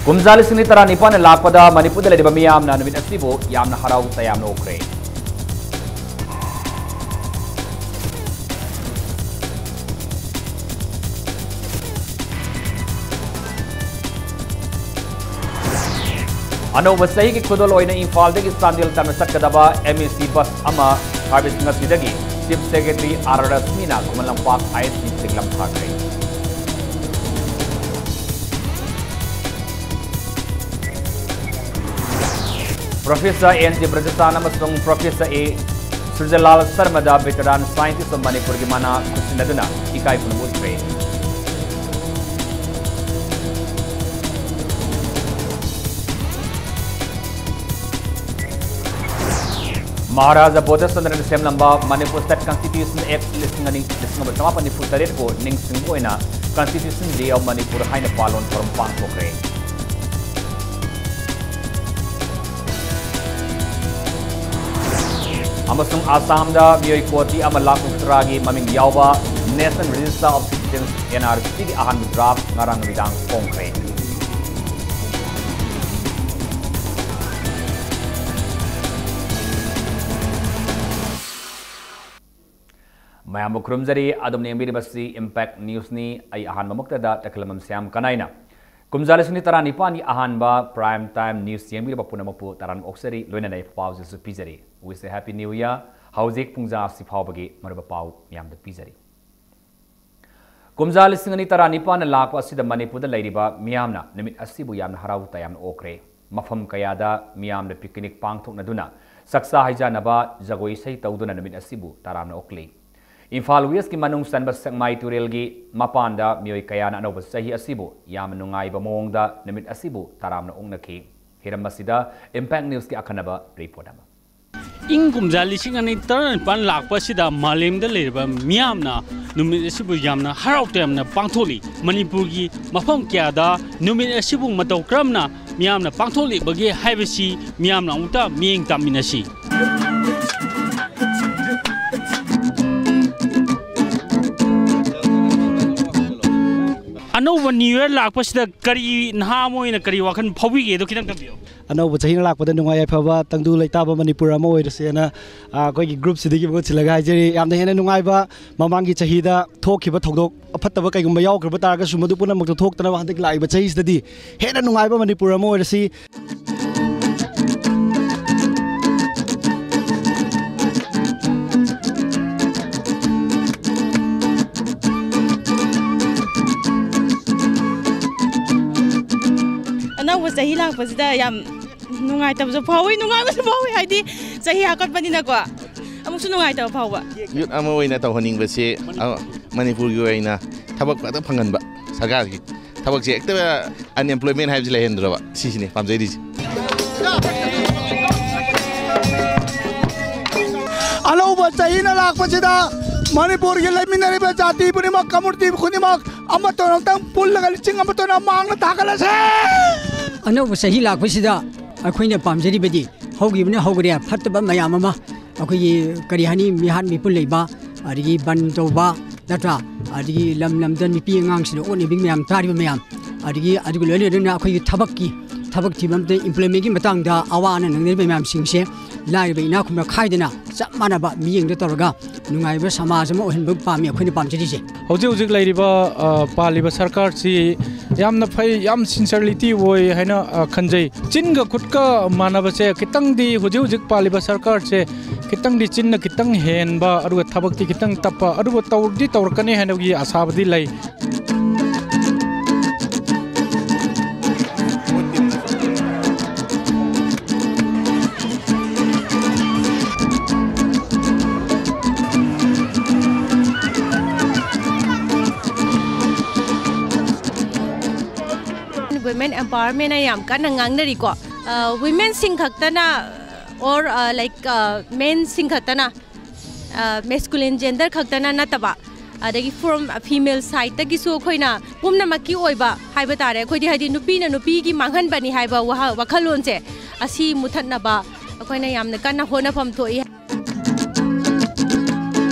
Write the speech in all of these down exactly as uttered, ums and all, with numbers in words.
ꯀꯨꯝꯖꯥ ꯂꯤꯁꯤꯡ ꯑꯅꯤ ꯇꯔꯥꯅꯤꯄꯥꯟꯗ ꯂꯥꯛꯄꯗ ꯃꯅꯤꯄꯨꯔꯗ ꯂꯩꯔꯤꯕ ꯃꯤꯌꯥꯝꯅ ꯅꯨꯃꯤꯠ ꯑꯁꯤꯕꯨ ꯌꯥꯝꯅ ꯍꯔꯥꯎ ꯇꯌꯥꯝꯅ ꯑꯣꯛꯈ꯭ꯔꯦ꯫ ꯑꯅꯧꯕ ꯆꯍꯤꯒꯤ ꯈꯨꯗꯣꯜ ꯑꯣꯏꯅ ꯏꯝꯐꯥꯜꯗꯒꯤ ꯆꯥꯟꯗꯦꯜ ꯇꯝꯅ ꯆꯠꯀꯗꯕ M E C bus ꯑꯃ service ꯉꯁꯤꯗꯒꯤ Chief Secretary R ꯔꯁꯃꯤꯅ Khuman Lampak I S D ꯇꯦꯛꯂꯝ ꯊꯥꯈ꯭ꯔꯦ꯫ Professor N G ꯕ꯭ꯔꯖꯆꯥꯟ ꯑꯃꯁꯨꯡ Professor A ꯁꯨꯔꯖꯂꯥꯜ ꯁꯔꯃꯗ Veteran Scientist of ꯃꯅꯤꯄꯨꯔꯒꯤ ꯃꯅꯥ ꯈꯨꯠꯁꯤꯟꯅꯗꯨꯅ ꯏꯀꯥꯏ ꯈꯨꯝꯅꯕ ꯎꯠꯈ꯭ꯔꯦ꯫ Maharaja ꯕꯣꯙꯆꯟꯗ꯭ꯔꯅ ꯁꯦꯝꯂꯝꯕ Manipur State Constitution Act ꯂꯤꯁꯤꯡ ꯑꯅꯤ, ꯂꯤꯁꯤꯡ ꯑꯃ ꯆꯃꯥꯄꯟ ꯅꯤꯐꯨ ꯇꯔꯦꯠꯄꯨ ꯅꯤꯡꯁꯤꯡꯕ ꯑꯣꯏꯅ Constitution Day of Manipur ꯍꯥꯏꯅ ꯄꯥꯂꯣꯟ ꯊꯧꯔꯝ ꯄꯥꯡꯊꯣꯛꯈ꯭ꯔꯦ꯫ ꯑꯃꯁꯨꯡ ꯑꯁꯥꯝꯗ ꯃꯤꯑꯣꯏ ꯀꯣꯇꯤ ꯑꯃ ꯂꯥꯈ ꯍꯨꯝꯐꯨꯇꯔꯥꯒꯤ ꯃꯃꯤꯡ ꯌꯥꯎꯕ National Register of Citizens, N R C ꯒꯤ ꯑꯍꯥꯟꯕ draft ꯉꯔꯥꯡ ꯅꯨꯃꯤꯗꯥꯡ ꯐꯣꯡꯈ꯭ꯔꯦ꯫ ꯃꯌꯥꯝꯕꯨ ꯈꯨꯔꯨꯝꯖꯔꯤ꯫ ꯑꯗꯣꯝꯅ ꯌꯦꯡꯕꯤꯔꯤꯕꯁꯤ Impact News ꯅꯤ꯫ ꯑꯩ ꯑꯍꯥꯟꯕꯃꯛꯇꯗ ꯇꯈꯦꯜꯂꯝꯕꯝ ꯁ꯭ꯌꯥꯝ ꯀꯅꯥꯏꯅ ꯀꯨꯝꯖꯥ ꯂꯤꯁꯤꯡ ꯑꯅꯤ ꯇꯔꯥꯅꯤꯄꯥꯟꯒꯤ ꯑꯍꯥꯟꯕ Prime Time News ꯌꯦꯡꯕꯤꯔꯕ ꯄꯨꯝꯅꯃꯛꯄꯨ ꯇꯔꯥꯝꯅ ꯑꯣꯛꯆꯔꯤ, ꯂꯣꯏꯅꯅ ꯌꯥꯏꯐ ꯄꯥꯎꯖꯦꯜꯁꯨ ꯄꯤꯖꯔꯤ꯫ Wish a Happy New Year꯫ ꯍꯧꯖꯤꯛ ꯄꯨꯡꯖꯥ ꯑꯁꯤ ꯐꯥꯎꯕꯒꯤ ꯃꯔꯨꯑꯣꯏꯕ ꯄꯥꯎ ꯃꯌꯥꯝꯗ ꯄꯤꯖꯔꯤ꯫ ꯀꯨꯝꯖꯥ ꯂꯤꯁꯤꯡ ꯑꯅꯤ ꯇꯔꯥꯅꯤꯄꯥꯟꯅ ꯂꯥꯛꯄ ꯑꯁꯤꯗ ꯃꯅꯤꯄꯨꯔꯗ ꯂꯩꯔꯤꯕ ꯃꯤꯌꯥꯝꯅ ꯅꯨꯃꯤꯠ ꯑꯁꯤꯕꯨ ꯌꯥꯝꯅ ꯍꯔꯥꯎ ꯇꯌꯥꯝꯅ ꯑꯣꯛꯈ꯭ꯔꯦ꯫ ꯃꯐꯝ ꯀꯌꯥꯗ ꯃꯤꯌꯥꯝꯅ picnic ꯄꯥꯡꯊꯣꯛꯅꯗꯨꯅ ꯆꯥꯛꯆꯥ ꯍꯩꯖꯥꯅꯕ, ꯖꯒꯣꯏ ꯏꯁꯩ ꯇꯧꯗꯨꯅ ꯅꯨꯃꯤꯠ ꯑꯁꯤꯕꯨ ꯇꯔꯥꯝꯅ ꯑꯣꯛꯂꯤ꯫ ꯏꯝꯐꯥꯜ West ꯀꯤ ꯃꯅꯨꯡ ꯆꯟꯕ ꯁꯦꯛꯃꯥꯏ ꯇꯨꯔꯦꯜꯒꯤ ꯃꯄꯥꯟꯗ ꯃꯤꯑꯣꯏ ꯀꯌꯥꯅ ꯑꯅꯧꯕ ꯆꯍꯤ ꯑꯁꯤꯕꯨ ꯌꯥꯝꯅ ꯅꯨꯡꯉꯥꯏꯕ ꯃꯑꯣꯡꯗ ꯅꯨꯃꯤꯠ ꯑꯁꯤꯕꯨ ꯇꯔꯥꯝꯅ ꯑꯣꯛꯅꯈꯤ꯫ ꯍꯤꯔꯝ ꯑꯁꯤꯗ Impact News ꯀꯤ ꯑꯈꯟꯅꯕ report ꯑꯃ꯫ ꯏꯪ ꯀꯨꯝꯖꯥ ꯂꯤꯁꯤꯡ ꯑꯅꯤ ꯇꯔꯥꯅꯤꯄꯥꯟ ꯂꯥꯛꯄ ꯑꯁꯤꯗ ꯃꯥꯂꯦꯝꯗ ꯂꯩꯔꯤꯕ ꯃꯤꯌꯥꯝꯅ ꯅꯨꯃꯤꯠ ꯑꯁꯤꯕꯨ ꯌꯥꯝꯅ ꯍꯔꯥꯎ ꯇꯌꯥꯝꯅ ꯄꯥꯡꯊꯣꯛꯂꯤ꯫ ꯃꯅꯤꯄꯨꯔꯒꯤ ꯃꯐꯝ ꯀꯌꯥꯗ ꯅꯨꯃꯤꯠ ꯑꯁꯤꯕꯨ ꯃꯇꯧ ꯀꯔꯝꯅ ꯃꯤꯌꯥꯝꯅ ꯄꯥꯡꯊꯣꯛꯂꯤꯕꯒꯦ ꯍꯥꯏꯕꯁꯤ ꯃꯤꯌꯥꯝꯅ ꯑꯃꯨꯛꯇ ꯃꯤꯠꯌꯦꯡ ꯇꯥꯃꯤꯟꯅꯁꯤ꯫ ꯑꯅꯧꯕ New Year ꯂꯥꯛꯄꯁꯤꯗ ꯀꯔꯤ, ꯅꯍꯥ ꯑꯃ ꯑꯣꯏꯅ ꯀꯔꯤ ꯋꯥꯈꯜ ꯐꯥꯎꯕꯤꯒꯦꯗꯣ ꯈꯤꯇꯪ ꯊꯝꯕꯤꯌꯨ꯫ ꯑꯅꯧꯕ ꯆꯍꯤꯅ ꯂꯥꯛꯄꯗ ꯅꯨꯡꯉꯥꯏ ꯌꯥꯏꯐꯕ ꯇꯪꯗꯨ ꯂꯩꯇꯥꯕ ꯃꯅꯤꯄꯨꯔ ꯑꯃ ꯑꯣꯏꯔꯁꯦꯅ, ꯑ, ꯑꯩꯈꯣꯏꯒꯤ group ꯁꯤꯗꯒꯤ ꯃꯍꯨꯠ ꯁꯤꯜꯂꯒ ꯍꯥꯏꯖꯔꯤ꯫ ꯌꯥꯝꯅ ꯍꯦꯟꯅ ꯅꯨꯡꯉꯥꯏꯕ, ꯃꯃꯥꯡꯒꯤ ꯆꯍꯤꯗ ꯊꯣꯛꯈꯤꯕ ꯊꯧꯗꯣꯛ ꯑꯐꯠꯇꯕ ꯀꯩꯒꯨꯝꯕ ꯌꯥꯎꯈ꯭ꯔꯕ ꯇꯥꯔꯒꯁꯨ, ꯃꯗꯨ ꯄꯨꯝꯅꯃꯛꯇ ꯊꯣꯛꯇꯅꯕ ꯍꯟꯗꯛ ꯂꯥꯛꯏꯕ ꯆꯍꯤꯁꯤꯗꯗꯤ ꯍꯦꯟꯅ ꯅꯨꯡꯉꯥꯏꯕ ꯃꯅꯤꯄꯨꯔ ꯑꯃ ꯑꯣꯏꯔꯁꯤ꯫ ꯑꯅꯧꯕ ꯆꯍꯤ ꯂꯥꯛꯄꯁꯤꯗ ꯌꯥꯝ ꯅꯨꯡꯉꯥꯏꯇꯕꯁꯨ ꯐꯥꯎꯏ, ꯅꯨꯡꯉꯥꯏꯕꯁꯨ ꯐꯥꯎꯏ, ꯍꯥꯏꯗꯤ ꯆꯍꯤ ꯍꯥꯞꯀꯠꯄꯅꯤꯅꯀꯣ꯫ ꯑꯃꯨꯛꯁꯨ ꯅꯨꯡꯉꯥꯏꯇꯕ ꯐꯥꯎꯕ꯫ Youth ꯑꯃ ꯑꯣꯏꯅ ꯇꯧꯍꯟꯅꯤꯡꯕꯁꯤ, ꯑ, ꯃꯅꯤꯄꯨꯔꯒꯤ ꯑꯣꯏꯅ ꯊꯕꯛ ꯐꯖꯅ ꯐꯪꯍꯟꯕ, ꯁꯔꯀꯥꯔꯒꯤ ꯊꯕꯛꯁꯦ ꯍꯦꯛꯇ unemployment ꯍꯥꯏꯕꯁꯤ ꯂꯩꯍꯟꯗ꯭ꯔꯕ, ꯁꯤꯁꯤꯅꯤ ꯄꯥꯝꯖꯔꯤꯁꯦ꯫ ꯑꯅꯧꯕ ꯆꯍꯤꯅ ꯂꯥꯛꯄꯁꯤꯗ ꯃꯅꯤꯄꯨꯔꯒꯤ ꯂꯩꯃꯤꯟꯅꯔꯤꯕ ꯖꯥꯇꯤ ꯈꯨꯗꯤꯡꯃꯛ, community ꯈꯨꯗꯤꯡꯃꯛ ꯑꯃꯠꯇ ꯑꯃꯨꯛꯇꯪ ꯄꯨꯜꯂꯒ ꯂꯤꯁꯤꯡ ꯑꯃꯠꯇ ꯑꯣꯏꯅ ꯃꯥꯡꯅ ꯊꯥꯒꯠꯂꯁꯦ꯫ ꯑꯅꯧꯕ ꯆꯍꯤ ꯂꯥꯛꯄꯁꯤꯗ ꯑꯩꯈꯣꯏꯅ ꯄꯥꯝꯖꯔꯤꯕꯗꯤ, ꯍꯧꯈꯤꯕꯅ ꯍꯧꯈ꯭ꯔꯦ, ꯐꯠꯇꯕ ꯃꯌꯥꯝ ꯑꯃ, ꯑꯩꯈꯣꯏꯒꯤ, ꯀꯔꯤ ꯍꯥꯏꯅꯤ, ꯃꯤꯍꯥꯠ ꯃꯤꯄꯨꯟ ꯂꯩꯕ, ꯑꯗꯒꯤ ꯕꯟ ꯇꯧꯕ, ꯅꯠꯇ꯭ꯔꯥ? ꯑꯗꯒꯤ ꯂꯝ ꯂꯝꯗ ꯅꯨꯄꯤ ꯑꯉꯥꯡꯁꯤꯡꯗ ꯑꯣꯠꯅꯕꯤ ꯃꯌꯥꯝ ꯇꯥꯔꯤꯕ ꯃꯌꯥꯝ, ꯑꯗꯒꯤ ꯑꯗꯨꯒ ꯂꯣꯏꯅ ꯂꯣꯏꯅꯅ ꯑꯩꯈꯣꯏꯒꯤ ꯊꯕꯛꯀꯤ, ꯊꯕꯛ ꯊꯤꯕ ꯑꯃꯗ employment ꯒꯤ ꯃꯇꯥꯡꯗ ꯑꯋꯥ ꯑꯅꯥ ꯅꯪꯅꯔꯤꯕ ꯃꯌꯥꯝꯁꯤꯡꯁꯦ, ꯂꯥꯏꯔꯕ ꯏꯅꯥꯛ ꯈꯨꯟꯕ ꯈꯥꯏꯗꯅ ꯆꯞ ꯃꯥꯟꯅꯕ ꯃꯤꯠꯌꯦꯡꯗ ꯇꯧꯔꯒ ꯅꯨꯡꯉꯥꯏꯕ ꯁꯃꯥꯖ ꯑꯃ ꯑꯣꯏꯍꯟꯕ ꯄꯥꯝꯃꯤ, ꯑꯩꯈꯣꯏꯅ ꯄꯥꯝꯖꯔꯤꯁꯦ꯫ ꯍꯧꯖꯤꯛ ꯍꯧꯖꯤꯛ ꯂꯩꯔꯤꯕ, ꯑ, ꯄꯥꯜꯂꯤꯕ ꯁꯔꯀꯥꯔꯁꯤ ꯌꯥꯝꯅ ꯐꯩ, ꯌꯥꯝ sincerity ꯑꯣꯏ ꯍꯥꯏꯅ, ꯑ, ꯈꯟꯖꯩ꯫ ꯆꯤꯟꯒ ꯈꯨꯠꯀ ꯃꯥꯟꯅꯕꯁꯦ ꯈꯤꯇꯪꯗꯤ, ꯍꯧꯖꯤꯛ ꯍꯧꯖꯤꯛ ꯄꯥꯜꯂꯤꯕ ꯁꯔꯀꯥꯔꯁꯦ ꯈꯤꯇꯪꯗꯤ ꯆꯤꯟꯅ ꯈꯤꯇꯪ ꯍꯦꯟꯕ, ꯑꯗꯨꯒ ꯊꯕꯛꯇꯤ ꯈꯤꯇꯪ ꯇꯞꯄ, ꯑꯗꯨꯕꯨ ꯇꯧꯗꯤ ꯇꯧꯔꯛꯀꯅꯤ ꯍꯥꯏꯅꯒꯤ ꯑꯁꯥꯕꯨꯗꯤ ꯂꯩ꯫ Women empowerment ꯌꯥꯝ ꯀꯟꯅ ꯉꯥꯡꯅꯔꯤꯀꯣ꯫ ꯑ, women ꯁꯤꯡ ꯈꯛꯇꯅ, or, ꯑ, like, ꯑ, men ꯁꯤꯡ ꯈꯛꯇꯅ, ꯑ, masculine gender ꯈꯛꯇꯅ ꯅꯠꯇꯕ, ꯑꯗꯒꯤ from female side ꯇꯒꯤꯁꯨ ꯑꯩꯈꯣꯏꯅ ꯄꯨꯝꯅꯃꯛꯀꯤ ꯑꯣꯏꯕ ꯍꯥꯏꯕ ꯇꯥꯔꯦ, ꯑꯩꯈꯣꯏꯗꯤ ꯍꯥꯏꯗꯤ ꯅꯨꯄꯤꯅ ꯅꯨꯄꯤꯒꯤ ꯃꯥꯡꯍꯟꯕꯅꯤ ꯍꯥꯏꯕ ꯋꯥꯍ-, ꯋꯥꯈꯜꯂꯣꯟꯁꯦ, ꯑꯁꯤ ꯃꯨꯊꯠꯅꯕ ꯑꯩꯈꯣꯏꯅ ꯌꯥꯝꯅ ꯀꯟꯅ ꯍꯣꯠꯅꯐꯝ ꯊꯣꯛꯏ꯫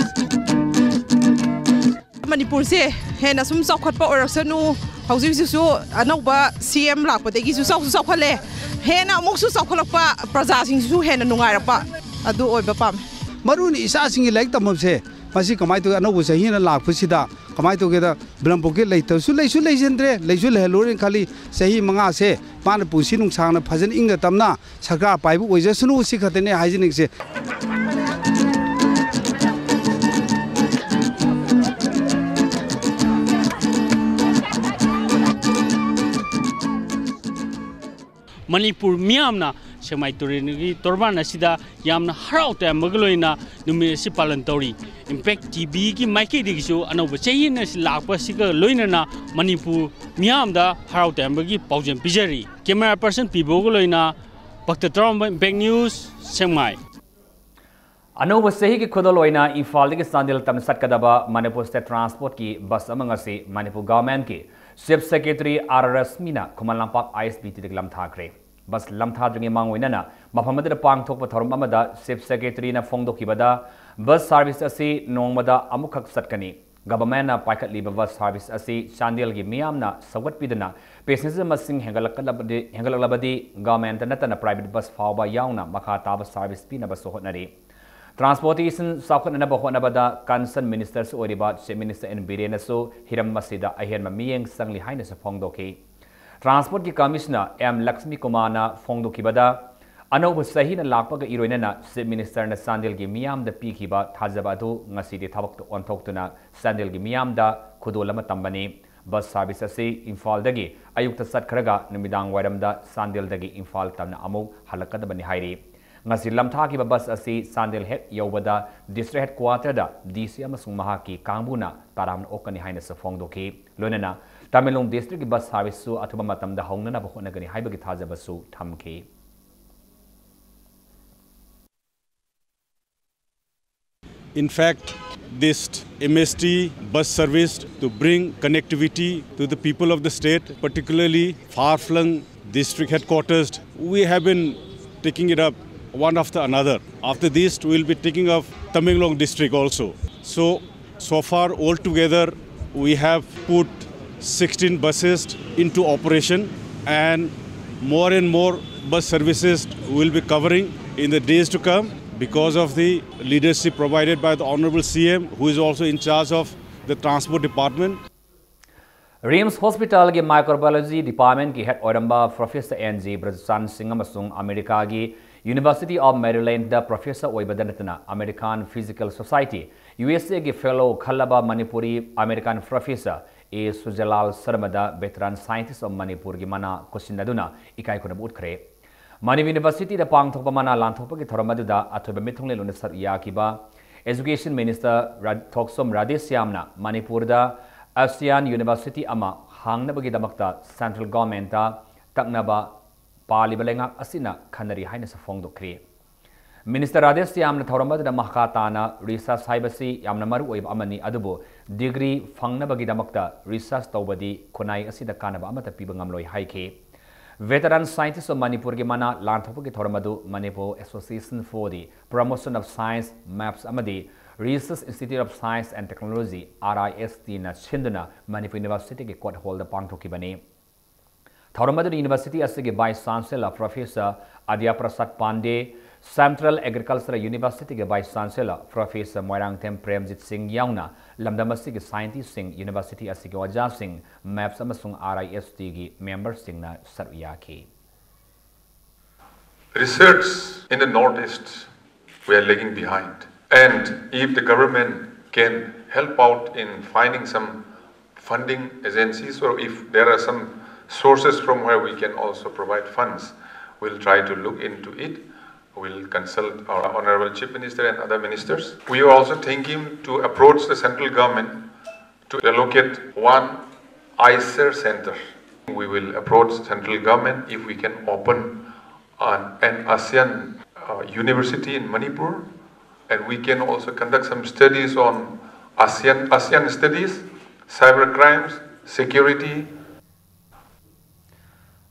ꯃꯅꯤꯄꯨꯔꯁꯦ ꯍꯦꯟꯅ ꯁꯨꯝ ꯆꯥꯎꯈꯠꯄ ꯑꯣꯏꯔꯛꯁꯅꯨ꯫ ꯍꯧꯖꯤꯛ ꯍꯧꯖꯤꯛꯁꯨ ꯑꯅꯧꯕ ꯁꯤ ꯑꯦꯝ ꯂꯥꯛꯄꯗꯒꯤꯁꯨ ꯆꯥꯎꯁꯨ ꯆꯥꯎꯈꯠꯂꯦ꯫ ꯍꯦꯟꯅ ꯑꯃꯨꯛꯁꯨ ꯆꯥꯎꯈꯠꯂꯛꯄ, ꯄ꯭ꯔꯖꯥꯁꯤꯡꯁꯤꯁꯨ ꯍꯦꯟꯅ ꯅꯨꯡꯉꯥꯏꯔꯛꯄ, ꯑꯗꯨ ꯑꯣꯏꯕ ꯄꯥꯝꯃꯤ꯫ ꯃꯔꯨ ꯑꯣꯏꯅ ꯏꯆꯥꯁꯤꯡꯒꯤ ꯂꯥꯏꯔꯤꯛ ꯇꯝꯐꯝꯁꯦ, ꯃꯁꯤ ꯀꯃꯥꯏꯅ ꯇꯧꯒꯦ? ꯑꯅꯧꯕ ꯆꯍꯤꯅ ꯂꯥꯛꯄꯁꯤꯗ ꯀꯃꯥꯏꯅ ꯇꯧꯒꯦꯗ, ꯕ꯭ꯂꯝ ꯄꯣꯀꯦꯠ ꯂꯩꯇꯕꯁꯨ ꯂꯩꯁꯨ ꯂꯩꯁꯤꯟꯗ꯭ꯔꯦ, ꯂꯩꯁꯨ ꯂꯩꯍꯜꯂꯣꯏꯅ ꯈꯜꯂꯤ꯫ ꯆꯍꯤ ꯃꯉꯥꯁꯦ ꯃꯥꯅ ꯄꯨꯟꯁꯤ ꯅꯨꯡꯁꯥꯡꯅ ꯐꯖꯅ ꯏꯪꯅ ꯇꯞꯅ ꯁꯔꯀꯥꯔ ꯄꯥꯏꯕ ꯑꯣꯏꯖꯁꯅꯨ, ꯁꯤ ꯈꯛꯇꯅꯦ ꯍꯥꯏꯖꯅꯤꯡꯉꯤꯁꯦ꯫ ꯃꯅꯤꯄꯨꯔ ꯃꯤꯌꯥꯝꯅ ꯁꯦꯛꯃꯥꯏ ꯇꯨꯔꯦꯜꯒꯤ ꯇꯣꯔꯕꯥꯟ ꯑꯁꯤꯗ ꯌꯥꯝꯅ ꯍꯔꯥꯎ ꯇꯌꯥꯝꯕꯒ ꯂꯣꯏꯅ ꯅꯨꯃꯤꯠ ꯑꯁꯤ ꯄꯥꯂꯟ ꯇꯧꯔꯤ꯫ ꯏꯝꯄꯦꯛ ꯇꯤ ꯚꯤꯒꯤ ꯃꯥꯏꯀꯩꯗꯒꯤꯁꯨ ꯑꯅꯧꯕ ꯆꯍꯤ ꯑꯁꯤ ꯂꯥꯛꯄꯁꯤꯒ ꯂꯣꯏꯅꯅ ꯃꯅꯤꯄꯨꯔ ꯃꯤꯌꯥꯝꯗ ꯍꯔꯥꯎ ꯇꯌꯥꯝꯕꯒꯤ ꯄꯥꯎꯖꯦꯜ ꯄꯤꯖꯔꯤ꯫ ꯀꯦꯃꯦꯔꯥ ꯄꯔꯁꯟ ꯄꯤꯕꯣꯒ ꯂꯣꯏꯅ ꯄꯛꯇ ꯇꯔꯥꯝꯕ, ꯏꯝꯄꯦꯛ ꯅ꯭ꯌꯨꯁ, ꯁꯦꯛꯃꯥꯏ꯫ ꯑꯅꯧꯕ ꯆꯍꯤꯒꯤ ꯈꯨꯗꯣꯜ ꯑꯣꯏꯅ ꯏꯝꯐꯥꯜꯗꯒꯤ ꯆꯥꯟꯗꯦꯜ ꯇꯝꯅ ꯆꯠꯀꯗꯕ ꯃꯅꯤꯄꯨꯔ ꯁ꯭ꯇꯦꯠ ꯇ꯭ꯔꯥꯟꯁꯄꯣꯔꯠꯀꯤ ꯕꯁ ꯑꯃ ꯉꯁꯤ Manipur ꯒꯚꯔꯟꯃꯦꯟꯠꯀꯤ chief secretary R ꯔꯁꯃꯤꯅ Khuman Lampak ꯑꯥꯏ ꯑꯦꯁ ꯕꯤ ꯇꯤꯗꯒꯤ ꯂꯝꯊꯥꯈ꯭ꯔꯦ꯫ ꯕꯁ ꯂꯝꯊꯥꯗ꯭ꯔꯤꯉꯩ ꯃꯥꯡ ꯑꯣꯏꯅꯅ ꯃꯐꯝ ꯑꯗꯨꯗ ꯄꯥꯡꯊꯣꯛꯄ ꯊꯧꯔꯝ ꯑꯃꯗ ꯆꯤꯐ ꯁꯦꯀ꯭ꯔꯦꯇꯔꯤꯅ ꯐꯣꯡꯗꯣꯛꯈꯤꯕꯗ, ꯕꯁ ꯁꯥꯔꯚꯤꯁ ꯑꯁꯤ ꯅꯣꯡꯃꯗ ꯑꯃꯨꯛꯈꯛ ꯆꯠꯀꯅꯤ꯫ ꯒꯚꯔꯟꯃꯦꯟꯠꯅ ꯄꯥꯏꯈꯠꯂꯤꯕ ꯕꯁ ꯁꯥꯔꯚꯤꯁ ꯑꯁꯤ ꯆꯥꯟꯗꯦꯜꯒꯤ ꯃꯤꯌꯥꯝꯅ ꯁꯧꯒꯠꯄꯤꯗꯨꯅ ꯄꯦꯁꯦꯟꯖꯔ ꯃꯁꯤꯡ ꯍꯦꯟꯒꯠꯂꯛꯂꯕꯗꯤ, ꯍꯦꯟꯒꯠꯂꯛꯂꯕꯗꯤ ꯒꯚꯔꯟꯃꯦꯟꯠꯇ ꯅꯠꯇꯅ ꯄ꯭ꯔꯥꯏꯚꯦꯠ ꯕꯁ ꯐꯥꯎꯕ ꯌꯥꯎꯅ ꯃꯈꯥ ꯇꯥꯕ ꯁꯥꯔꯚꯤꯁ ꯄꯤꯅꯕꯁꯨ ꯍꯣꯠꯅꯔꯤ꯫ ꯇ꯭ꯔꯥꯟꯁꯄꯣꯔꯇꯦꯁꯟ ꯆꯥꯎꯈꯠꯅꯅꯕ ꯍꯣꯠꯅꯕꯗ ꯀꯟꯁꯔꯟ ꯃꯤꯅꯤꯁꯇꯔꯁꯨ ꯑꯣꯏꯔꯤꯕ ꯆꯤꯐ ꯃꯤꯅꯤꯁꯇꯔ ꯑꯦꯟ ꯕꯤꯔꯦꯟꯅꯁꯨ ꯍꯤꯔꯝ ꯑꯁꯤꯗ ꯑꯍꯦꯟꯕ ꯃꯤꯠꯌꯦꯡ ꯆꯪꯂꯤ ꯍꯥꯏꯅꯁꯨ ꯐꯣꯡꯗꯣꯛꯈꯤ꯫ ꯇ꯭ꯔꯥꯟꯁꯄꯣꯔꯠꯀꯤ ꯀꯃꯤꯁꯅꯔ ꯑꯦꯝ ꯂꯛꯁꯃꯤ ꯀꯨꯃꯥꯔꯅ ꯐꯣꯡꯗꯣꯛꯈꯤꯕꯗ, ꯑꯅꯧꯕ ꯆꯍꯤꯅ ꯂꯥꯛꯄꯒ ꯏꯔꯣꯏꯅꯅ ꯆꯤꯐ ꯃꯤꯅꯤꯁꯇꯔꯅ ꯆꯥꯟꯗꯦꯜꯒꯤ ꯃꯤꯌꯥꯝꯗ ꯄꯤꯈꯤꯕ ꯊꯥꯖꯕ ꯑꯗꯨ ꯉꯁꯤꯗꯤ ꯊꯕꯛꯇ ꯑꯣꯟꯊꯣꯛꯇꯨꯅ ꯆꯥꯟꯗꯦꯜꯒꯤ ꯃꯤꯌꯥꯝꯗ ꯈꯨꯗꯣꯜ ꯑꯃ ꯇꯝꯕꯅꯤ꯫ ꯕꯁ ꯁꯥꯔꯚꯤꯁ ꯑꯁꯤ ꯏꯝꯐꯥꯜꯗꯒꯤ ꯑꯌꯨꯛꯇ ꯆꯠꯈ꯭ꯔꯒ ꯅꯨꯃꯤꯗꯥꯡ ꯋꯥꯏꯔꯝꯗ ꯆꯥꯟꯗꯦꯜꯗꯒꯤ ꯏꯝꯐꯥꯜ ꯇꯝꯅ ꯑꯃꯨꯛ ꯍꯜꯂꯛꯀꯗꯕꯅꯤ ꯍꯥꯏꯔꯤ꯫ ꯉꯁꯤ ꯂꯝꯊꯥꯈꯤꯕ ꯕꯁ ꯑꯁꯤ ꯆꯥꯟꯗꯦꯜ ꯍꯦꯛ ꯌꯧꯕꯗ ꯗꯤꯁꯇ꯭ꯔꯤꯛ ꯍꯦꯗꯀ꯭ꯋꯥꯇꯔꯗ ꯗꯤ ꯁꯤ ꯑꯃꯁꯨꯡ ꯃꯍꯥꯛꯀꯤ ꯀꯥꯡꯕꯨꯅ ꯇꯔꯥꯝꯅ ꯑꯣꯛꯀꯅꯤ ꯍꯥꯏꯅꯁꯨ ꯐꯣꯡꯗꯣꯛꯈꯤ꯫ ꯂꯣꯏꯅꯅ ꯇꯃꯦꯡꯂꯣꯡ ꯗꯤꯁꯇ꯭ꯔꯤꯛꯀꯤ ꯕꯁ ꯁꯥꯔꯚꯤꯁꯁꯨ ꯑꯊꯨꯕ ꯃꯇꯝꯗ ꯍꯧꯅꯅꯕ ꯍꯣꯠꯅꯒꯅꯤ ꯍꯥꯏꯕꯒꯤ ꯊꯥꯖꯕꯁꯨ ꯊꯝꯈꯤ꯫ In fact, this M S T bus service to bring connectivity to the people of the state, particularly far-flung district headquarters, we have been taking it up one after another. After this, we'll be taking up Tamenglong district also. So, so far, altogether, We have put sixteen buses into operation, and more and more bus services will be covering in the days to come because of the leadership provided by the Honorable C M, who is also in charge of the transport department. RIMS Hospitalꯒꯤ Microbiology Departmentꯀꯤ head ꯑꯣꯏꯔꯝꯕ Professor N G ꯕ꯭ꯔꯖꯆꯥꯟ ꯁꯤꯡ ꯑꯃꯁꯨꯡ ꯑꯃꯦꯔꯤꯀꯥꯒꯤ University of Marylandꯗ professor ꯑꯣꯏꯕꯗ ꯅꯠꯇꯅ American Physical Society, USAꯒꯤ fellow ꯈꯜꯂꯕ Manipuri American professor A ꯁꯨꯖꯂꯥꯜ ꯁꯔꯃꯗ veteran scientist of ꯃꯅꯤꯄꯨꯔꯒꯤ ꯃꯅꯥ ꯀꯨꯟꯁꯤꯟꯅꯗꯨꯅ ꯏꯀꯥꯏ ꯈꯨꯝꯅꯕ ꯎꯠꯈ꯭ꯔꯦ꯫ ꯃꯅꯤꯄꯨꯔ Universityꯗ ꯄꯥꯡꯊꯣꯛꯄ ꯃꯅꯥ ꯂꯥꯟꯊꯣꯛꯄꯒꯤ ꯊꯧꯔꯝ ꯑꯗꯨꯗ ꯑꯊꯣꯏꯕ ꯃꯤꯊꯨꯡꯂꯦꯟ ꯑꯣꯏꯅ ꯁꯔꯨꯛ ꯌꯥꯈꯤꯕ Education Minister ꯊꯣꯛꯆꯣꯝ ꯔꯥꯙꯦꯁ꯭ꯌꯥꯝꯅ ꯃꯅꯤꯄꯨꯔꯗ ASEAN University ꯑꯃ ꯍꯥꯡꯅꯕꯒꯤꯗꯃꯛꯇ central governmentꯇ ꯇꯛꯅꯕ ꯄꯥꯜꯂꯤꯕ ꯂꯩꯉꯥꯛ ꯑꯁꯤꯅ ꯈꯟꯅꯔꯤ ꯍꯥꯏꯅꯁꯨ ꯐꯣꯡꯗꯣꯛꯈ꯭ꯔꯤ꯫ Minister ꯔꯥꯙꯦꯁ꯭ꯌꯥꯝꯅ ꯊꯧꯔꯝ ꯑꯗꯨꯗ ꯃꯈꯥ ꯇꯥꯅ research ꯍꯥꯏꯕꯁꯤ ꯌꯥꯝꯅ ꯃꯔꯨ ꯑꯣꯏꯕ ꯑꯃꯅꯤ, ꯑꯗꯨꯕꯨ degree ꯐꯪꯅꯕꯒꯤꯗꯃꯛꯇ research ꯇꯧꯕꯗꯤ ꯈꯨꯟꯅꯥꯏ ꯑꯁꯤꯗ ꯀꯥꯟꯅꯕ ꯑꯃꯠꯇ ꯄꯤꯕ ꯉꯝꯂꯣꯏ ꯍꯥꯏꯈꯤ꯫ Veteran Scientist of ꯃꯅꯤꯄꯨꯔꯒꯤ ꯃꯅꯥ ꯂꯥꯟꯊꯣꯛꯄꯒꯤ ꯊꯧꯔꯝ ꯑꯗꯨ Manipur Association for the Promotion of Science, Maths ꯑꯃꯗꯤ Research Institute of Science and Technology, RISTꯅ ꯁꯤꯟꯗꯨꯅ Manipur Universityꯒꯤ court hallꯗ ꯄꯥꯡꯊꯣꯛꯈꯤꯕꯅꯤ꯫ ꯊꯧꯔꯝ ꯑꯗꯨꯗ university ꯑꯁꯤꯒꯤ Vice Chancellor Professor ꯑꯗ꯭ꯌ ꯄ꯭ꯔꯁꯥꯗ ꯄꯥꯟꯗꯦ, Central Agricultural Universityꯒꯤ Vice Chancellor Professor Moirangthem Premjit ꯁꯤꯡ ꯌꯥꯎꯅ ꯂꯝꯗꯝ ꯑꯁꯤꯒꯤ scientistꯁꯤꯡ, university ꯑꯁꯤꯒꯤ ꯑꯣꯖꯥꯁꯤꯡ, MEPS ꯑꯃꯁꯨꯡ RISTꯒꯤ memberꯁꯤꯡꯅ ꯁꯔꯨꯛ ꯌꯥꯈꯤ꯫ Research in the Northeast, we are lagging behind. And if the government can help out in finding some funding agencies, or if there are some sources from where we can also provide funds, we'll try to look into it. We'll consult our Honorable Chief Minister and other ministers. We are also thinking to approach the central government to allocate one ICER center. We will approach central government if we can open an, an ASEAN uh, university in Manipur, and we can also conduct some studies on ASEAN, ASEAN studies, cyber crimes, security.